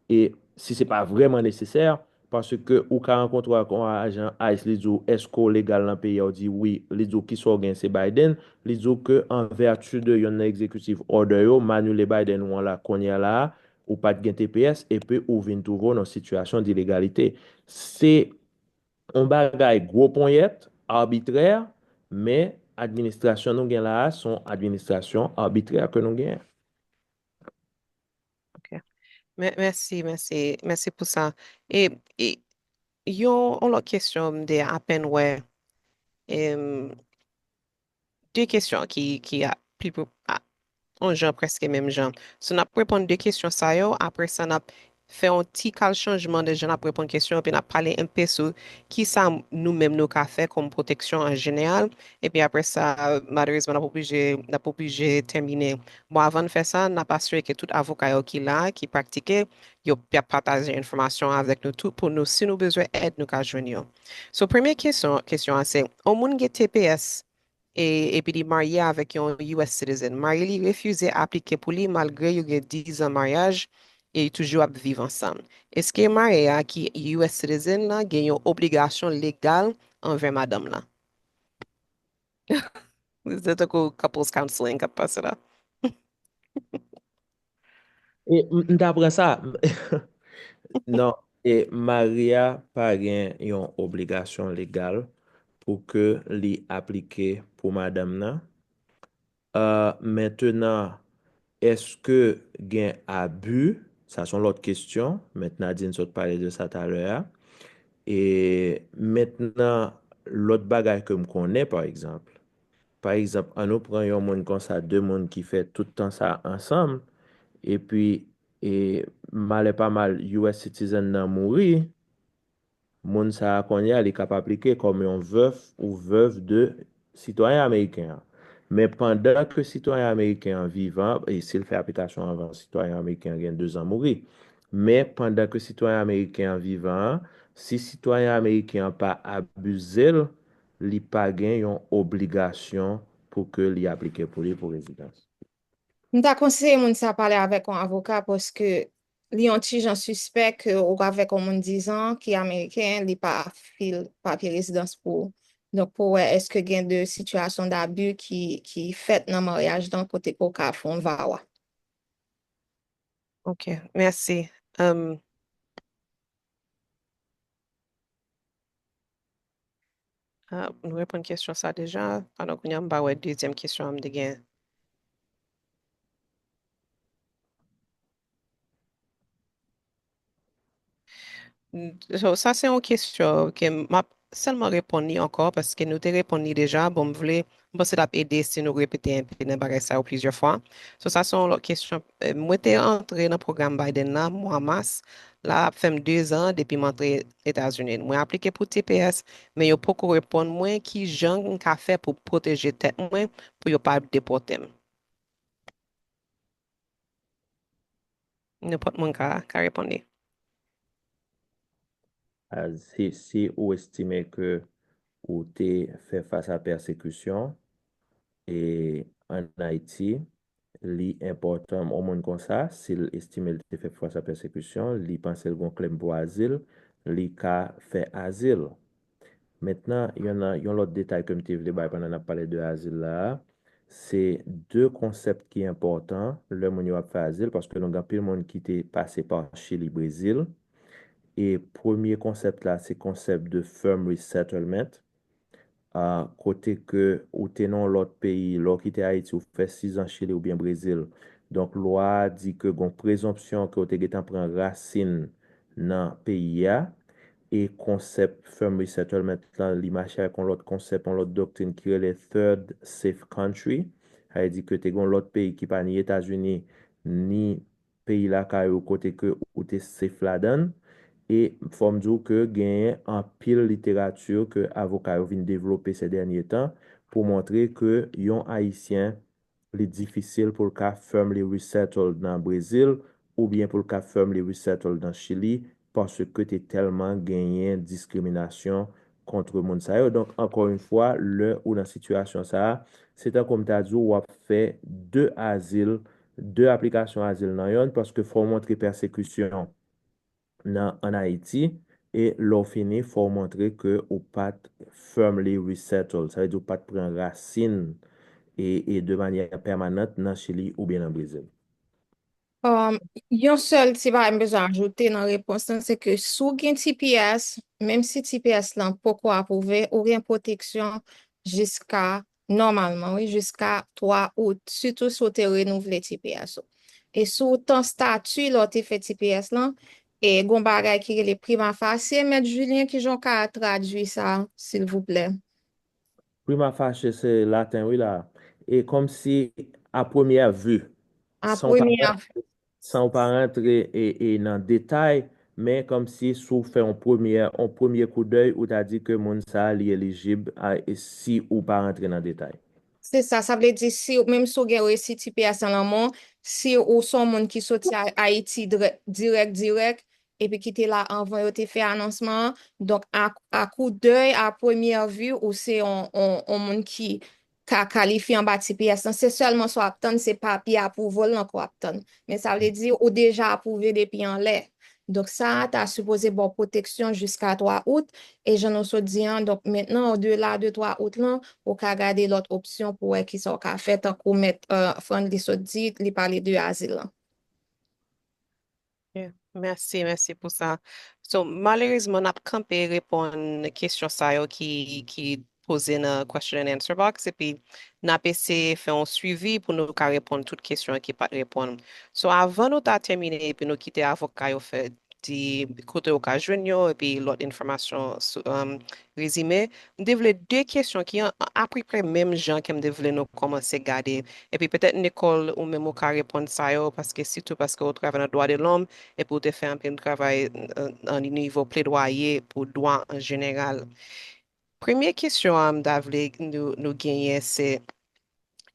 e si se pa vrèman nesesè, paske ou ka rankontre ak yon ajan ICE, li di w, èske w legal nan peyi a, w di wi, li di w kisa w gen, se Biden, li di w ke an vèti de yonn nan executive order yo, m anile Biden ou an la kounye a la a, ou pa t gen T P S, epi ou vin twouve w nan sitiyasyon dilegalite. Se yon bagay gwo ponyèt, abitrè, men administrasyon nou gen la a, se yon administrasyon abitrè ke nou genyen. Ok. Mèsi, mèsi, mèsi pou sa. E, e yon, yon lòt kesyon, m te apèn wè, em, de kesyon ki, ki a, pli, a, yon jan prèske menm jan. So, n ap reponn de kesyon sa yo, apre sa, n ap fè yon ti kal chanjman de jan n ap reponn kesyon, epi n ap pale enpe sou kisa nou menm nou ka fè kòm pwoteksyon an jeneral, epi apre sa, malerezman, n ap oblije, n ap oblije tèmine. Bon, avan n fè sa, n ap asire ke tout avoka yo ki la, ki pratike, yo, y ap pataje enfòmasyon avèk nou tou pou nou, si nou bezwen èd, nou ka jwenn yo. So, premye kesyon, kesyon an se, yon moun gen T P S, e, epi li marye avèk yon U S citizen. Mari li refize aplike pou li malgre yo gen diz an maryaj e yo toujou ap viv ansanm. Èske mari a ki U S citizen lan gen yon obligasyon legal anvè madanm lan? Se tankou couples counseling k ap pase la. E m, m ta pran sa. Non, e mari a pa gen yon obligasyon legal pou ke li aplike pou madanm nan. Euh, mentenan, èske gen abi? Sa se yon lòt kesyon. Mèt Nadine sot pale de sa talè a. E mentenan, lòt bagay ke m konnen, pa egzanp, pa egzanp, an nou pran yon moun konsa, de moun ki fè tout tan sa ansanm, epi, e, malè pa mal, U S citizen nan mouri, moun sa a kounye a, li ka pa aplike kòm yon vèf ou vèv de sitwayen ameriken an. Men pandan ke sitwayen ameriken an vivan, e si l fè aplikasyon anvan sitwayen ameriken an gen dezan mouri, men pandan ke sitwayen ameriken an vivan an, si sitwayen ameriken an pa abize l, li pa gen yon obligasyon pou ke li aplike pou li pou rezidans. M ta konseye moun sa pale avèk yon avoka paske li yon ti jan sispè ke ou avèk yon moun dizan ki ameriken, li pa fil papye rezidans pou ou. Donk, pou wè èske gen de sitiyasyon dabi ki, ki fèt nan maryaj lan kote ke w ka fè yon vow a. Ok, mèsi. Um, ah, nou reponn kesyon sa deja. Pandan kounye a, m pa wè dezyèm kesyon an m te gen. So, sa se yon kesyon ke m ap sèlman reponn li ankò, paske nou te reponn li deja. Bon, m vle, m panse l ap ede si nou repete enpe nan bagay sa yo plizyè fwa. So, sa se yon lòt kesyon. Eh, mwen te antre nan pwogram Biden la mwa mas. La ap fè m dezan depi m antre Etazini. Mwen aplike pou T P S, men yo poko reponn mwen ki jan m ka fè pou pwoteje tèt mwen pou yo pa depòte m. Nenpòt moun ka, ka reponn li. A, si, si ou estime ke ou te fè fas a pèsekisyon e ann Ayiti, li enpòtan, yon moun konsa, si l estime l te fè fas a pèsekisyon, li panse l gon klèm pou azil, li ka fè azil. Mentnan, yon, yon lòt detay ke m te vle bay pandan n ap pale de azil la a, se de konsèp ki enpòtan lè moun yo ap fè azil, paske nou gen anpil moun ki te pase pa Chili, Brezil. E premye konsèp la, se konsèp de firm resettlement, a, kote ke ou te nan yon lòt peyi, lè w kite Ayiti, ou fè sizan Chili oubyen Brezil. Donk, lwa a di ke gon prezonpsyon ke w te gentan pran rasin nan peyi a, e konsèp firm resettlement lan, li mache ak yon lòt konsèp, yon lòt doktrin ki rele third safe country. Sa vle di ke te gen yon lòt peyi ki pa ni Etazini, ni peyi lakay ou kote ke ou te safe ladan l. E fò m di w ke genyen anpil literati ke avoka yo vin devlope se dènye tan pou montre ke yon Ayisyen, li difisil pou l ka firmly resettle nan Brezil oubyen pou l ka firmly resettle nan Chili paske te tèlman genyen diskriminasyon kont moun sa yo. Donk, ankò yon fwa, lè ou nan sitiyasyon sa a, se tankou m ta di w, w ap fè de azil, de aplikasyon azil nan yonn, paske fò w montre pèsekisyon nan, ann Ayiti, e lè w fini, fò w montre ke ou pa t firmly resettle, sa vle di ou pa t pran rasin e, e de manyè pèmanant nan Chili oubyen nan Brezil. Um, yon sèl ti bagay m bezwen ajoute nan repons lan, se ke si w gen T P S, menm si T P S lan poko apwouve, ou gen pwoteksyon jiska, nòmalman, wi, jiska twa out, sitou si w te renouvle T P S ou. E si w t an stati lè w te fè T P S lan, e gon bagay ki rele prima facie, Mèt Julien, kijan w ka tradui sa, silvouplè? Prima facie, se laten, wi, la. E kòmsi a premyè vi, A san w pa premyè ran-, san w pa rantre e, e nan detay, men kòmsi si w fè yon premyè, yon premye koudèy, ou ta di ke moun sa a, li elijib a, e si ou pa rantre nan detay. Se sa, sa vle di si, menm si w gen resi T P S lan nan men w, si ou se yon moun ki soti A-, Ayiti dirè-, dirèk, dirèk, epi ki te la anvan yo te fè anonsman an, donk a, a koudèy, a premyè vi, ou se yon, yon, yon moun ki ka kalifye anba T P S lan, se sèlman sa w ap tann, se papye apwouvo l lan ke w ap tann. Men sa vle di ou deja apwouve depi anlè. Donk sa a ta sipoze ba w pwoteksyon jiska twa out, e jan nou sot di an, donk mentnan, odela de twa out lan, ou ka gade lòt opsyon pou wè kisa w ka fè, tankou Mèt, euh, Franley sot di, li pale de azil lan. Ok, mèsi, mèsi pou sa. So, malerezman, n ap kanpe reponn kesyon sa yo ki, ki poze nan question and answer box, epi n ap eseye fè yon swivi pou nou ka reponn tout kesyon ki pa t reponn. So, avan nou ta tèmine, epi nou kite avoka yo fè di kote yo ka jwenn yo, epi lòt enfòmasyon sou, um, rezime, m te vle de kesyon ki an, apeprè menm jan ke m te vle nou kòmanse gade. Epi petèt, Nicole, ou menm ou ka reponn sa yo, paske sitou paske ou travay nan dwa de lòm, epi ou te fè anpil travay, euh, nan nivo pledwaye pou dwa an jeneral. Premye kesyon an m ta vle nou, nou genyen, se,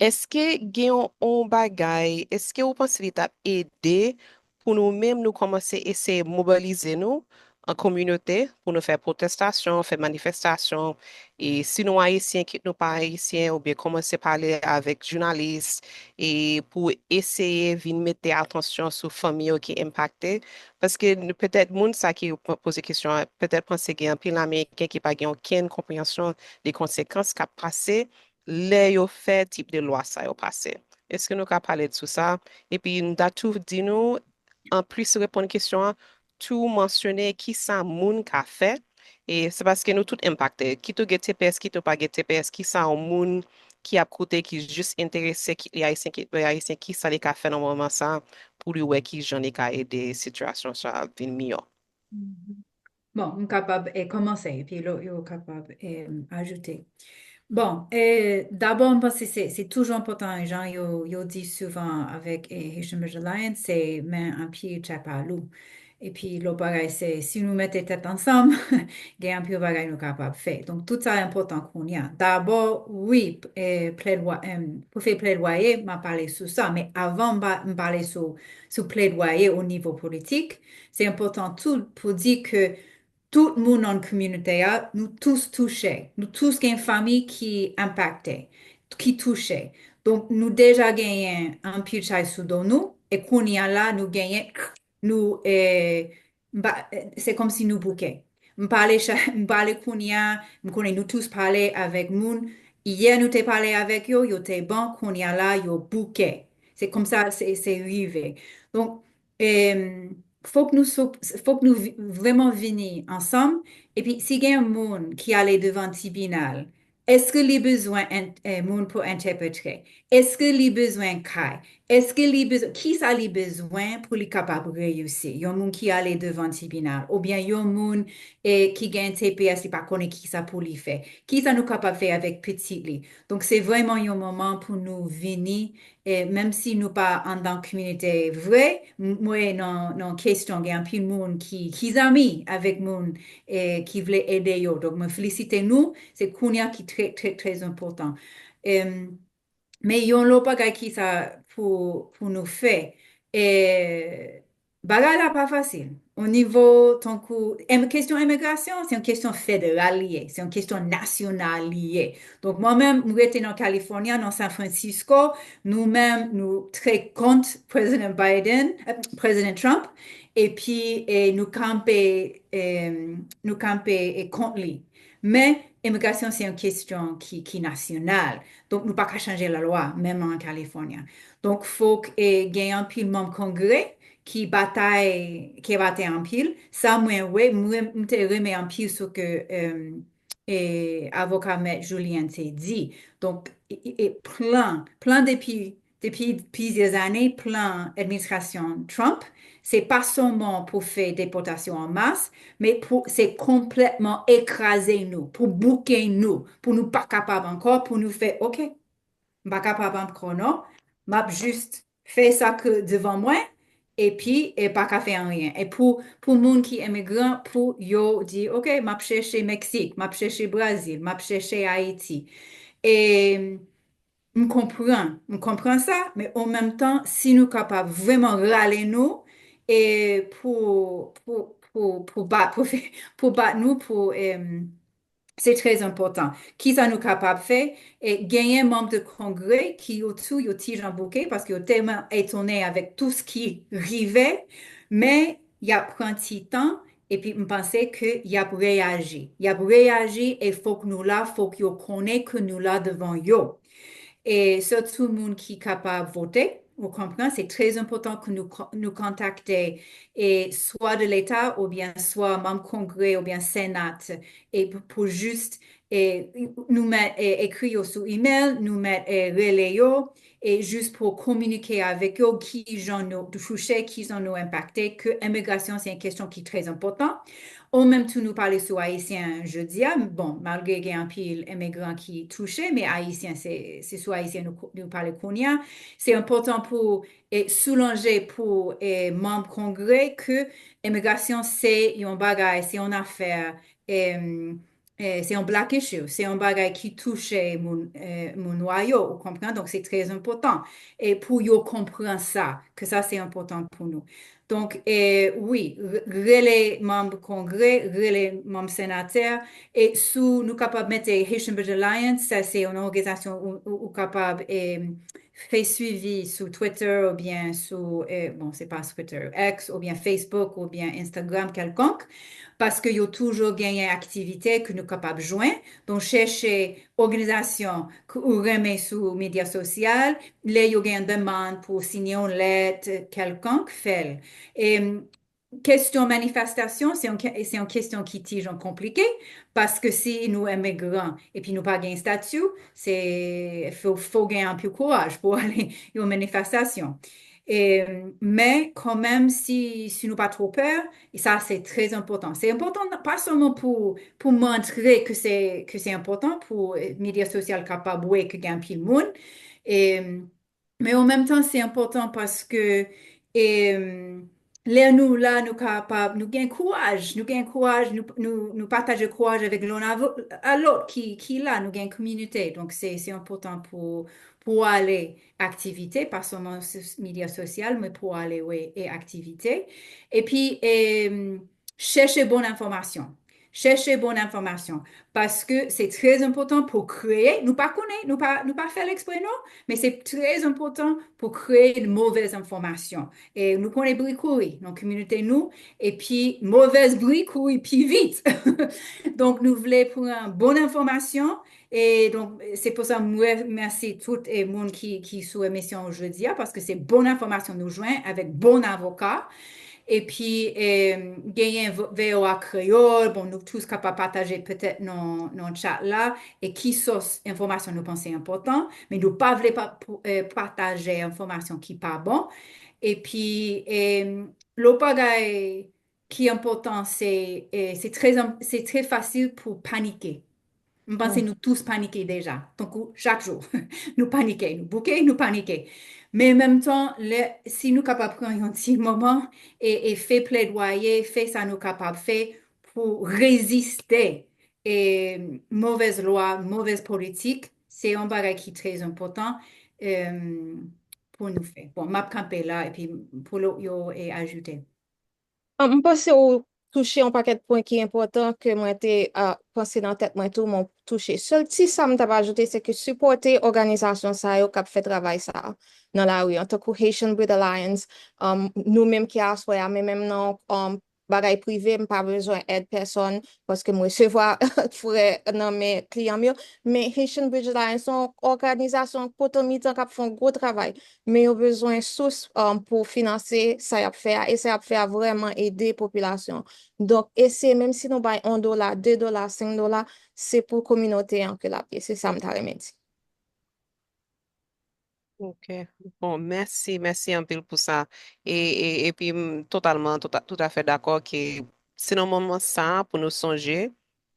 èske gen yon, yon bagay, èske ou panse li t ap ede pou nou menm nou kòmanse eseye mobilize nou an kominote pou nou fè pwotestasyon, fè manifestasyon. E si nou Ayisyen, kit nou pa Ayisyen, oubyen kòmanse pale avèk jounalis e pou eseye vin mete atansyon sou fanmi yo ki enpakte. Paske petèt moun sa ki poze kesyon an, petèt panse gen anpil Ameriken ki pa gen okenn konpreyansyon de konsekans k ap pase lè yo fè tip de lwa sa yo pase. Èske nou ka pale sou sa? Epi m ta tou di nou, anplis reponn kesyon an, tou mansyone kisa moun ka fè. E se paske nou tout enpakte. Kit ou gen T P S, kit ou pa gen T P S, kisa yon moun ki ap koute, ki jis enterese, kit li ayisyen, kit li pa ayisyen, kisa li ka fè nan moman sa pou li wè kijan li ka ede sitiyasyon sa vin miyò. Bon, m kapab eh, kòmanse, epi lòt yo kapab eh, ajoute. Bon, eh, dabò, m panse se, se toujou enpòtan, jan yo, yo di souvan avèk eh, Haitian Bridge Alliance, se men anpil tchapalou. Epi lòt bagay, se si nou mete tèt ansanm, gen anpil bagay nou kapab fè. Donk, tout sa enpòtan kounye a. Dabò, wi, eh, plèdwa, em, pou fè plèdwaye, m a pale sou sa. Men avan m pa- m pale sou, sou plèdwaye o nivo politik, se enpòtan tou pou di ke tout moun nan kominote a, nou tous touche. Nou tous gen fanmi ki enpakte, ki touche. Donk, nou deja genyen anpil chay sou do nou, e kounye a la, nou genyen, nou, eh, m pa- eh, se kòmsi nou bouke. M pale cha- m pale kounye a, m konnen nou tous pale avèk moun. Yè nou te pale avèk yo, yo te bon, kounye a la, yo bouke. Se kòmsa se, se rive. Donk, em, fòk nou sou- fòk nou vi- vrèman vini ansanm. Epi si gen moun ki ale devan tribinal, èske li bezwen en- eh, moun pou entèprete? Èske li bezwen kay? Èske li bezwen, kisa li bezwen pou li kapab reyisi? Yon moun ki ale devan tribinal, oubyen yon moun eh, ki gen T P S, li pa konnen kisa pou li fè. Kisa nou kapab fè avèk pitit li? Donk, se vrèman yon moman pou nou vini, eh, menm si nou pa anndan kominote vre, m- mwen nan, nan kesyon, gen anpil moun ki, ki zanmi avèk moun eh, ki vle ede yo. Donk, mwen felisite nou, se kounye a ki trè, trè, trè enpòtan. Em, men yon lòt bagay ki sa pou, pou nou fè, eh, bagay la pa fasil. O nivo, tankou, em- kesyon imigrasyon, se yon kesyon federal li ye, se yon kesyon nasyonal li ye. Donk, mwen menm, m rete nan California, nan San Francisco, nou menm, nou trè kont President Biden, eh, President Trump, epi eh, nou kanpe, eh, nou kanpe eh, kont li. Men, imigrasyon se yon kesyon ki, ki nasyonal. Donk, nou pa ka chanje lalwa, menm an California. Donk, fòk eh, gen anpil manm Kongrè ki batay, ki batay anpil. Sa mwen wè, mwen, m te renmen anpil sa ke eh, eh, avoka Mèt Julian te di. Donk, e, e, e plan, plan depi, depi plizyè ane, plan administrasyon Trump, se pa sèlman pou fè depòtasyon an mas, men pou, se konplètman ekraze nou, pou bouke nou, pou nou pa kapab ankò, pou nou fè, oke, m pa kapab ankò non, m ap jis fè sa ke devan mwen, epi e pa ka fè anyen. E pou, pou moun ki imigran, pou yo di, oke, m ap chèche Meksik, m ap chèche Brazil, m ap chèche Ayiti. E m konprann, m konprann sa, men an menm tan, si nou kapab vrèman rale nou, e pou, pou, pou, pou bat, pou fè, pou bat nou, pou, em, se trè enpòtan. Kisa nou kapab fè? E genyen manm de Kongrè ki yo tou, yo ti jan bouke, paske yo tèlman etone avèk tou sa ki rive, men y ap pran ti tan, epi m panse ke y ap reyaji. Y ap reyaji e fòk nou la, fòk yo konnen ke nou la devan yo. E sitou moun ki kapab vote, ou konprann, se trè enpòtan ke nou, ko- nou kontakte e swa de Leta oubyen swa manm Kongrè oubyen Sena e pou, pou jis e nou mèt e, ekri yo sou email, nou mèt e, rele yo, e jis pou kominike avèk yo kijan nou touche, kijan nou enpakte, ke imigrasyon se yon kesyon ki trè enpòtan. Ou menm tou nou pale sou Ayisyen jodi a, bon, malgre gen anpil imigran ki touche, men Ayisyen se, se sou Ayisyen nou, nou pale kounye a. Se enpòtan pou e, soulanje pou e, manm Kongrè ke imigrasyon se yon bagay, se yon afè, e, e, se yon black issue, se yon bagay ki touche moun, e, moun nwa yo, ou konprann? Donk, se trè enpòtan. E pou yo konprann sa, ke sa se enpòtan pou nou. Donk, e, wi, re- rele manm kongrè, rele manm senatè, e sou nou kapab mete Haitian Bridge Alliance, sa se yon òganizasyon ou, ou, ou kapab e, fè swivi sou Twitter oubyen sou, e, bon, se pa Twitter, X oubyen Facebook oubyen Instagram kèlkonk, paske yo toujou genyen aktivite ke nou kapab jwenn. Donk, chèche òganizasyon ke ou renmen sou medya sosyal, lè yo gen demann pou siyen yon lèt kèlkonk, fè l. E kesyon manifestasyon, se yon, ke- se yon kesyon ki ti jan konplike, paske si nou imigran epi nou pa gen estati, se fò, fò gen anpil kouraj pou ale yon manifestasyon. E, men kanmenm, si, si nou pa twò pè, e sa se trè enpòtan. Se enpòtan pa sèlman pou, pou montre ke se, ke se enpòtan pou e, medya sosyal kapab wè ke gen anpil moun. E, men an menm tan, se enpòtan paske e, lè nou la, nou kapab, nou gen kouraj, nou gen kouraj, nou, nou, nou pataje kouraj avèk youn avè- a lòt ki, ki la, nou gen kominote. Donk, se, se enpòtan pou, pou ale aktivite, pa sèlman sou medya sosyal, men pou ale, wi, e aktivite. Epi, e, chèche bon enfòmasyon. Chèche bon enfòmasyon. Paske se trè enpòtan pou kreye, nou pa konnen, nou pa, nou pa fè l eksprè non, men se trè enpòtan pou kreye movèz enfòmasyon. E nou konnen bri kouri nan kominote nou, epi movèz bri kouri pi vit. Donk, nou vle pran bon enfòmasyon, e donk, se pou sa mwen remèsye tout e moun ki, ki sou emisyon jodi a, paske se bon enfòmasyon nou jwenn avèk bon avoka. Epi, e, genyen V- V O A Kreyòl, bon, nou tous kapab pataje petèt nan, nan chat la, e ki sòs enfòmasyon nou panse enpòtan, men nou pa vle pa, pou- e, pataje enfòmasyon ki pa bon. Epi, e, lòt bagay ki enpòtan, se, e, se trè, se trè fasil pou panike. M panse nou tous panike deja. Tankou chak jou, nou panike, nou bouke, nou panike. Men menm tan, lè, si nou kapab pran yon ti moman e, e fè pledwaye, fè sa nou kapab fè pou reziste e, movèz lwa, movèz politik, se yon bagay ki trè enpòtan e, pou nou fè. Bon, m ap kanpe la, epi pou lòt yo e, ajoute. Ah, m panse ou touche yon pakèt pwen ki enpòtan ke mwen te ah, panse nan tèt mwen tou, men w touche. Sèl ti sa m t ap ajoute, se ke sipòte òganizasyon sa yo k ap fè travay sa a nan lari an, tankou Haitian Breed Alliance, um, nou menm ki aswè a, men menm nan um, bagay prive, m pa bezwen èd pèsonn, paske m resevwa frè nan men kliyan m yo. Men Haitian Bridge Alliance se yon òganizasyon potomitan k ap fè yon gwo travay. Men yo bezwen sous um, pou finanse sa y ap fè a, e sa y ap fè a vrèman ede popilasyon. Donk, eseye, menm si nou bay yon dola, de dola, senk dola, se pou kominote an ke l ap ye. Se sa m ta renmen di. Ok. Bon, mèsi, mèsi anpil pou sa. E, e, epi m totalman, tota- toutafè dakò ke se nan moman sa a pou nou sonje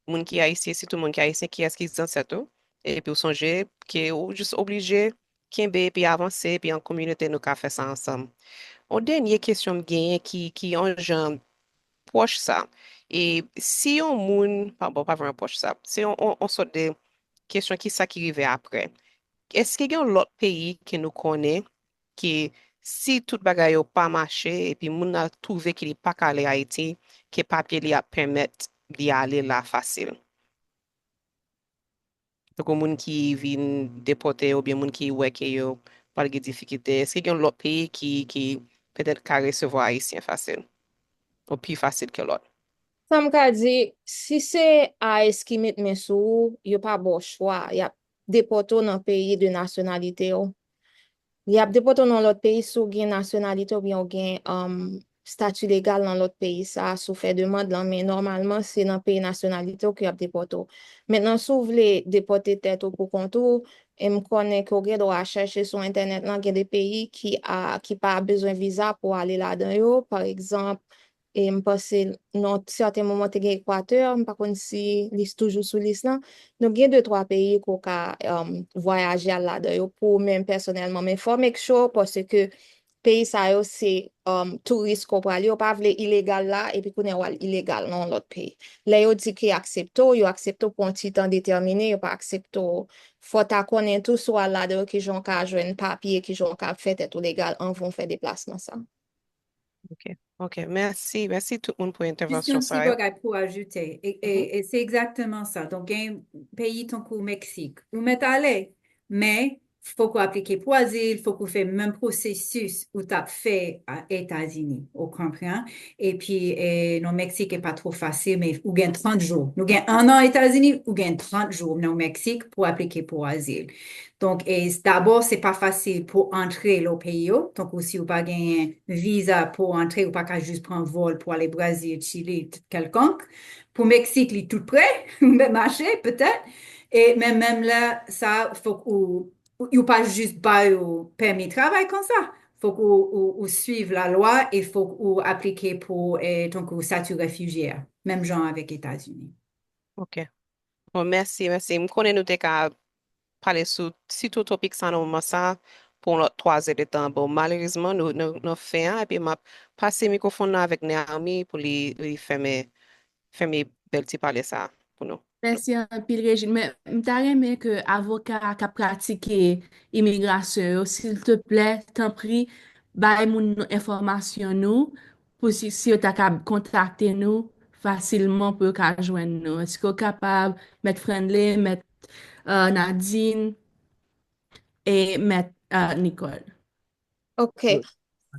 moun ki ayisyen, sitou moun ki ayisyen, kiyès ki zansèt ou. Epi w sonje ke ou jis oblije kenbe epi avanse, epi an kominote nou ka fè sa ansanm. Yon dènye kesyon m genyen ki, ki yon jan pwòch sa. E si yon moun, pa, bon, pa vrèman pwòch sa, se yon, yon, yon sòt de kesyon, ki sa ki rive apre? Èske gen lòt peyi ke nou konnen ke si tout bagay yo pa mache epi moun nan twouve ke li pa ka ale Ayiti, ke papye li ap pèmèt li ale la fasil? Tankou moun ki vin depòte oubyen moun ki wè ke yo pral gen difikilte, èske gen lòt peyi ki, ki petèt ka resevwa Ayisyen fasil? Ou pi fasil ke lòt? Sa m ka di, si se ICE ki met men sou ou, yo pa ba w chwa, y ap depòte w nan peyi de nasyonalite w. Y ap depòte w nan lòt peyi si w gen nasyonalite oubyen w gen um, stati legal nan lòt peyi sa a, si w fè demann lan, men nòmalman se nan peyi nasyonalite w ke y ap depòte w. Mentnan, si w vle depòte tèt ou pou kont ou, e m konnen ke w gen dwa chèche sou entènèt lan, gen de peyi ki a, ki pa bezwen viza pou w ale ladan yo, pa egzanp, e m panse nan sèten moman te gen Ekwatè, m pa konn si li toujou sou lis lan. Donk gen de twa peyi ke w ka um, vwayaje al ladan yo pou ou menm pèsonèlman. Men fò w make sure paske peyi sa yo se um, touris ke w prale, yo pa vle ilegal la epi kounye a w al ilegal nan yon lòt peyi. Lè yo di ke y aksepte w, yo aksepte w pou yon ti tan detèmine, yo pa aksepte w. Fò w ta konnen tou si w al ladan yo kijan w ka jwenn papye, kijan w ka fè tèt ou legal anvan w fè deplasman sa. Ok, ok. Mèsi, mèsi tout moun pou Jis entèvansyon yon ti sa yo. bagay pou ajoute. E, e, e se egzakteman sa. Donk, gen peyi tankou Meksik. Ou mèt ale, men fòk ou aplike pou azil, fòk ou fè menm pwosesis ou t ap fè a Etazini. Ou konprann? Epi, e, nan Meksik, e pa twò fasil, men ou gen trant jou. Nou gen ennan Etazini, ou gen trant jou nan Meksik pou aplike pou azil. Donk, e, dabò, se pa fasil pou antre lo peyi yo. Tankou si ou pa genyen viza pou antre, ou pa ka jis pran vòl pou ale Brazil, Chili, t-, kèlkonk. Pou Meksik, li tou pre, ou mèt mache, petèt. E, men menm la, sa, fòk ou, ou, yo pa jis ba yo pèmi travay konsa. Fòk ou, ou, ou swiv lalwa e fòk ou aplike pou, e, tankou stati refijye a, menm jan avèk Etazini. Ok. Bon, mèsi, mèsi. M konnen nou te ka pale sou sitou topik sa nan moman sa pou yon lòt twa zè de tan. Bon, malerezman, nou, nou, nou fen an, epi m ap pase mikwofòn nan avèk Naomi pou li, li fèmen, fèmen bèl ti pale sa pou nou. Mèsi anpil, Regine. Men, m ta renmen ke avoka k ap pratike imigrasyon yo, silteplè, tanpri, bay moun nou enfòmasyon nou, pou si, si yo ta ka kontakte nou fasilman pou yo ka jwenn nou. Èske w kapab, Mèt Friendly, Mèt, euh, Nadine e Mèt, euh, Nicole? Ok.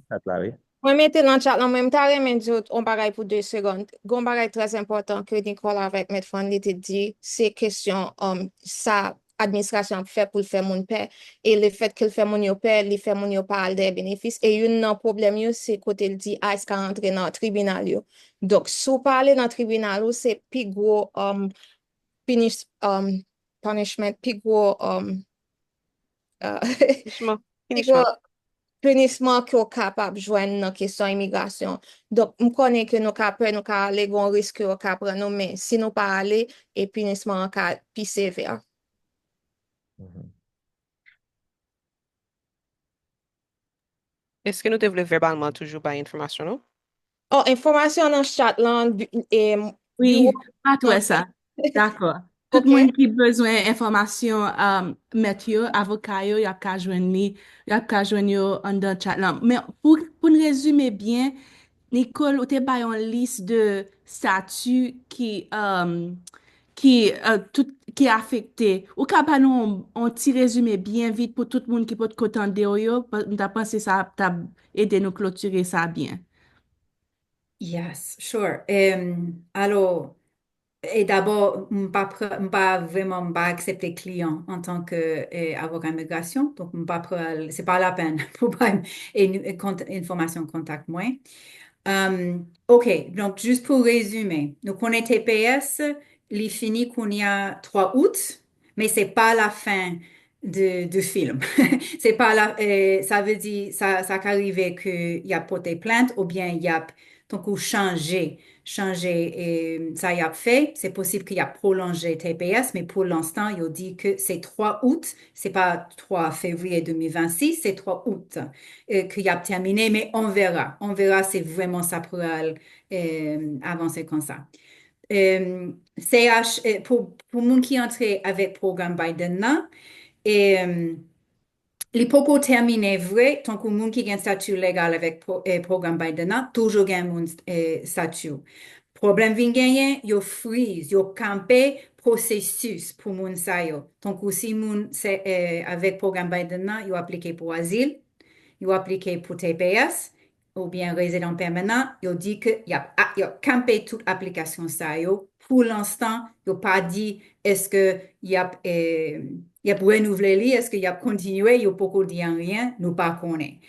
Chat la, wi. Mwen mete nan chat lan, mwen m ta renmen di w yon bagay pou de segonn. Gon bagay trè enpòtan ke Nicole avèk Mèt Friendly te di, se kesyon, um, sa administrasyon ap fè pou l fè moun pè. E lefèt ke l fè moun yo pè, li fè moun yo pa al dèyè benefis. E youn nan pwoblèm yo, se kote l di ICE ka rantre nan tribinal yo. Donk, si w pa ale nan tribinal ou, se pi gwo, um, punish-, um, punishment, pi gwo, um, uh, Franchman, pi franchman. gwo pinisman ke w kapab jwenn nan kesyon imigrasyon. Donk, m konnen ke nou ka pè, nou ka ale, gon risk ke yo ka pran nou, men si nou pa ale, e pinisman an ka pi sevè. Mhm. Èske nou te vle vèbalman toujou bay enfòmasyon nou? Oh, enfòmasyon nan chat lan, bi- e, Wi, biwo m pa t wè sa. Dakò. Tout Ok. Moun ki bezwen enfòmasyon, um, mèt yo, avoka yo, y ap ka jwenn li, y ap ka jwenn yo anndan chat lan. Men pou, pou n rezime byen, Nicole, ou te bay yon lis de stati ki, um, ki, uh, tout, ki afekte. Ou ka ba nou yon, yon ti rezime byen vit pou tout moun ki potko tande w yo? Pa- M ta panse sa t ap ede nou klotire sa byen. Yes, sure. Em, alò, e dabò, m pa pr-, m pa vrèman, m pa aksepte kliyan antanke, e, avoka imigrasyon. Donk, m pa pral, se pa lapenn pou bay en-, kont-, enfòmasyon kontak mwen. Em, ok, donk, jis pou rezime, nou konnen T P S, li fini kounye a twa out, men se pa lafen de, de film. Se pa la, e, sa vle di, sa, sa ka rive ke y ap pote plent oubyen y ap, tankou, chanje, chanje, e, sa y ap fè. Se posib ke y ap pwolonje T P S, men pou lanstan, yo di ke se twa out, se pa twa fevriye de mil vennsis, se twa out, e, ke y ap tèmine, men on verra. On verra, se vrèman sa pral, e, avanse konsa. Em, C H, e, pou, pou moun ki antre avèk pwogram Biden nan, em, li poko tèmine vre, tankou moun ki gen stati legal avèk pro-, e, pwogram Biden nan, toujou gen moun, e, stati. Pwoblèm vin genyen, yo friz, yo kanpe pwosesis pou moun sa yo. Tankou si moun se, e, avèk pwogram Biden nan, yo aplike pou azil, yo aplike pou T P S, oubyen rezidan pèmanan, yo di ke y ap, a, y ap kanpe tout aplikasyon sa yo. Pou lanstan, yo pa di èske y ap, e, y ap renouvle li, èske y ap kontinye, yo poko di anyen, nou pa konnen.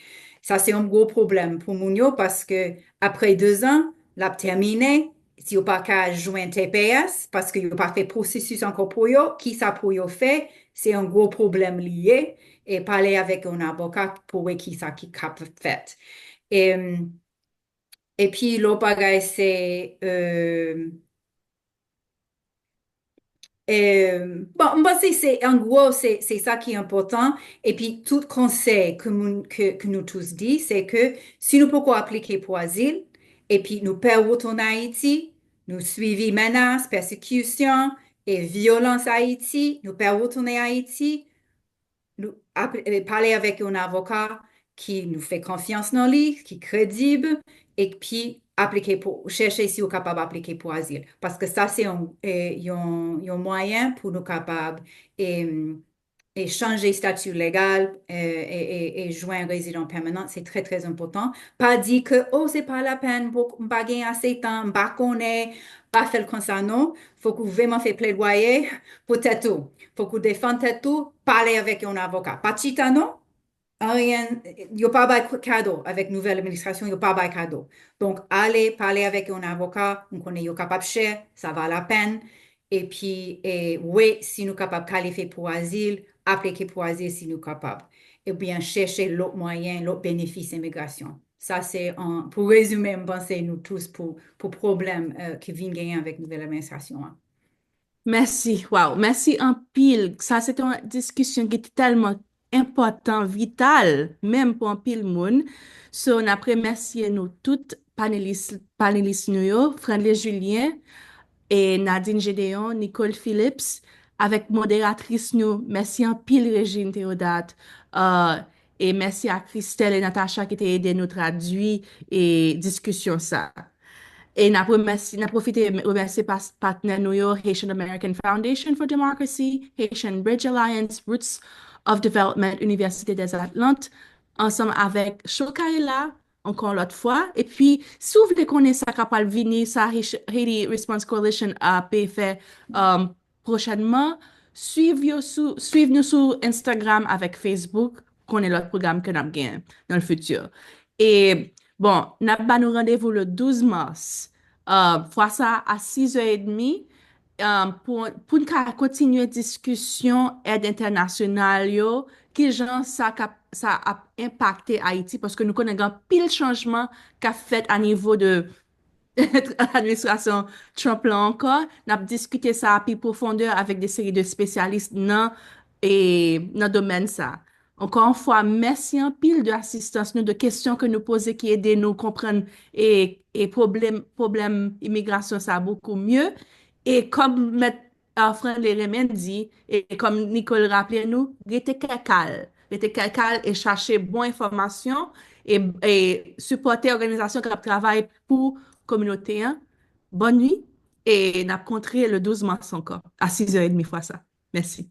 Sa se yon gwo pwoblèm pou moun yo, paske apre de zan, l ap tèmine, si yo pa ka jwenn T P S, paske yo pa fè pwosesis ankò pou yo, kisa pou yo fè, se yon gwo pwoblèm li ye, e pale avèk yon avoka pou wè kisa ki kab fèt. E, epi, lòt bagay, se, e, e, bon, m panse se, an gwo, se, se sa ki enpòtan. Epi, tout konsèy ke moun, ke, ke nou tous di, se ke si nou poko aplike pou azil, epi nou pè retounen Ayiti, nou sibi menas, pèsekisyon e vyolans Ayiti, nou pè retounen Ayiti, nou ap-, e, pale avèk yon avoka ki nou fè konfyans nan li, ki kredib, epi aplike pou, chèche si ou kapab aplike pou azil. Paske sa se yon, e, yon, yon mwayen pou nou kapab, e, e chanje estati legal, e, e, e, e jwenn rezidan pèmanan, se trè, trè enpòtan. Pa di ke, "Oh, se pa lapenn, m pa gen ase tan, m pa konnen," pa fè l konsa, non. Fòk ou vrèman fè pledwaye pou tèt ou. Fòk ou defann tèt ou, pale avèk yon avoka. Pa chita, non. Anyen, yo pa bay k-, kado avèk nouvèl administrasyon, yo pa bay kado. Donk, ale pale avèk yon avoka, m konnen yo kapab chè, sa va lapenn, epi, e, wè si nou kapab kalifye pou azil, aplike pou azil si nou kapab. Ebyen, chèche lòt mwayen, lòt benefis imigrasyon. Sa se, an, pou rezime, m panse nou tous pou, pou pwoblèm, e, ki vin genyen avèk nouvèl administrasyon an. Mèsi, waw, mèsi anpil. Sa se te yon diskisyon ki te tèlman enpòtan, vital, menm pou anpil moun. So, n ap remèsye nou tout, panelis, panelis nou yo, Frandley Julien, e Nadine Gédéon, Nicole Phillips, avèk moderatris nou, mèsi anpil Regine Théodat, e, e mèsi a Christelle e Natacha ki te ede nou tradui e diskisyon sa. E n ap remèsye, n ap pwofite remèsye pas-, patnè nou yo, Haitian American Foundation for Democracy, Haitian Bridge Alliance, Roots of Development, Université des Atlantes, ansanm avèk Show Kay la, ankò yon lòt fwa. Epi, si w vle konnen sa k ap pral vini, sa Haiti, Haiti Response Coalition ap fè, um, pwochènman, swiv yo sou, swiv nou sou Instagram avèk Facebook, konnen lòt pwogram ke n ap gen nan le futur. E, bon, n ap ba nou randevou le douz mas, uh, fwa sa a sizè edmi, um, pou, pou n ka kontinye diskisyon èd entènasyonal yo, kijan sa k ap, sa ap enpakte Ayiti, paske nou konnen gen anpil chanjman k ap fèt a nivo de administrasyon Trump lan ankò. N ap diskite sa a pi pwofondè avèk de seri de espesyalis nan, e, nan domèn sa. Ankò yon fwa, mèsi anpil de asistans nou, de kesyon ke nou poze ki ede nou konprann e, e pwoblèm, pwoblèm imigrasyon sa bokou mye. E kòm mèt, e, Frandley renmen di, e kòm Nicole raple nou, rete kè kal. Rete kè kal e chache bon enfòmasyon e, e sipòte òganizasyon k ap travay pou kominote an. Bòn nwi e n ap kontre le douz mas ankò a sizè edmi fwa sa. Mèsi.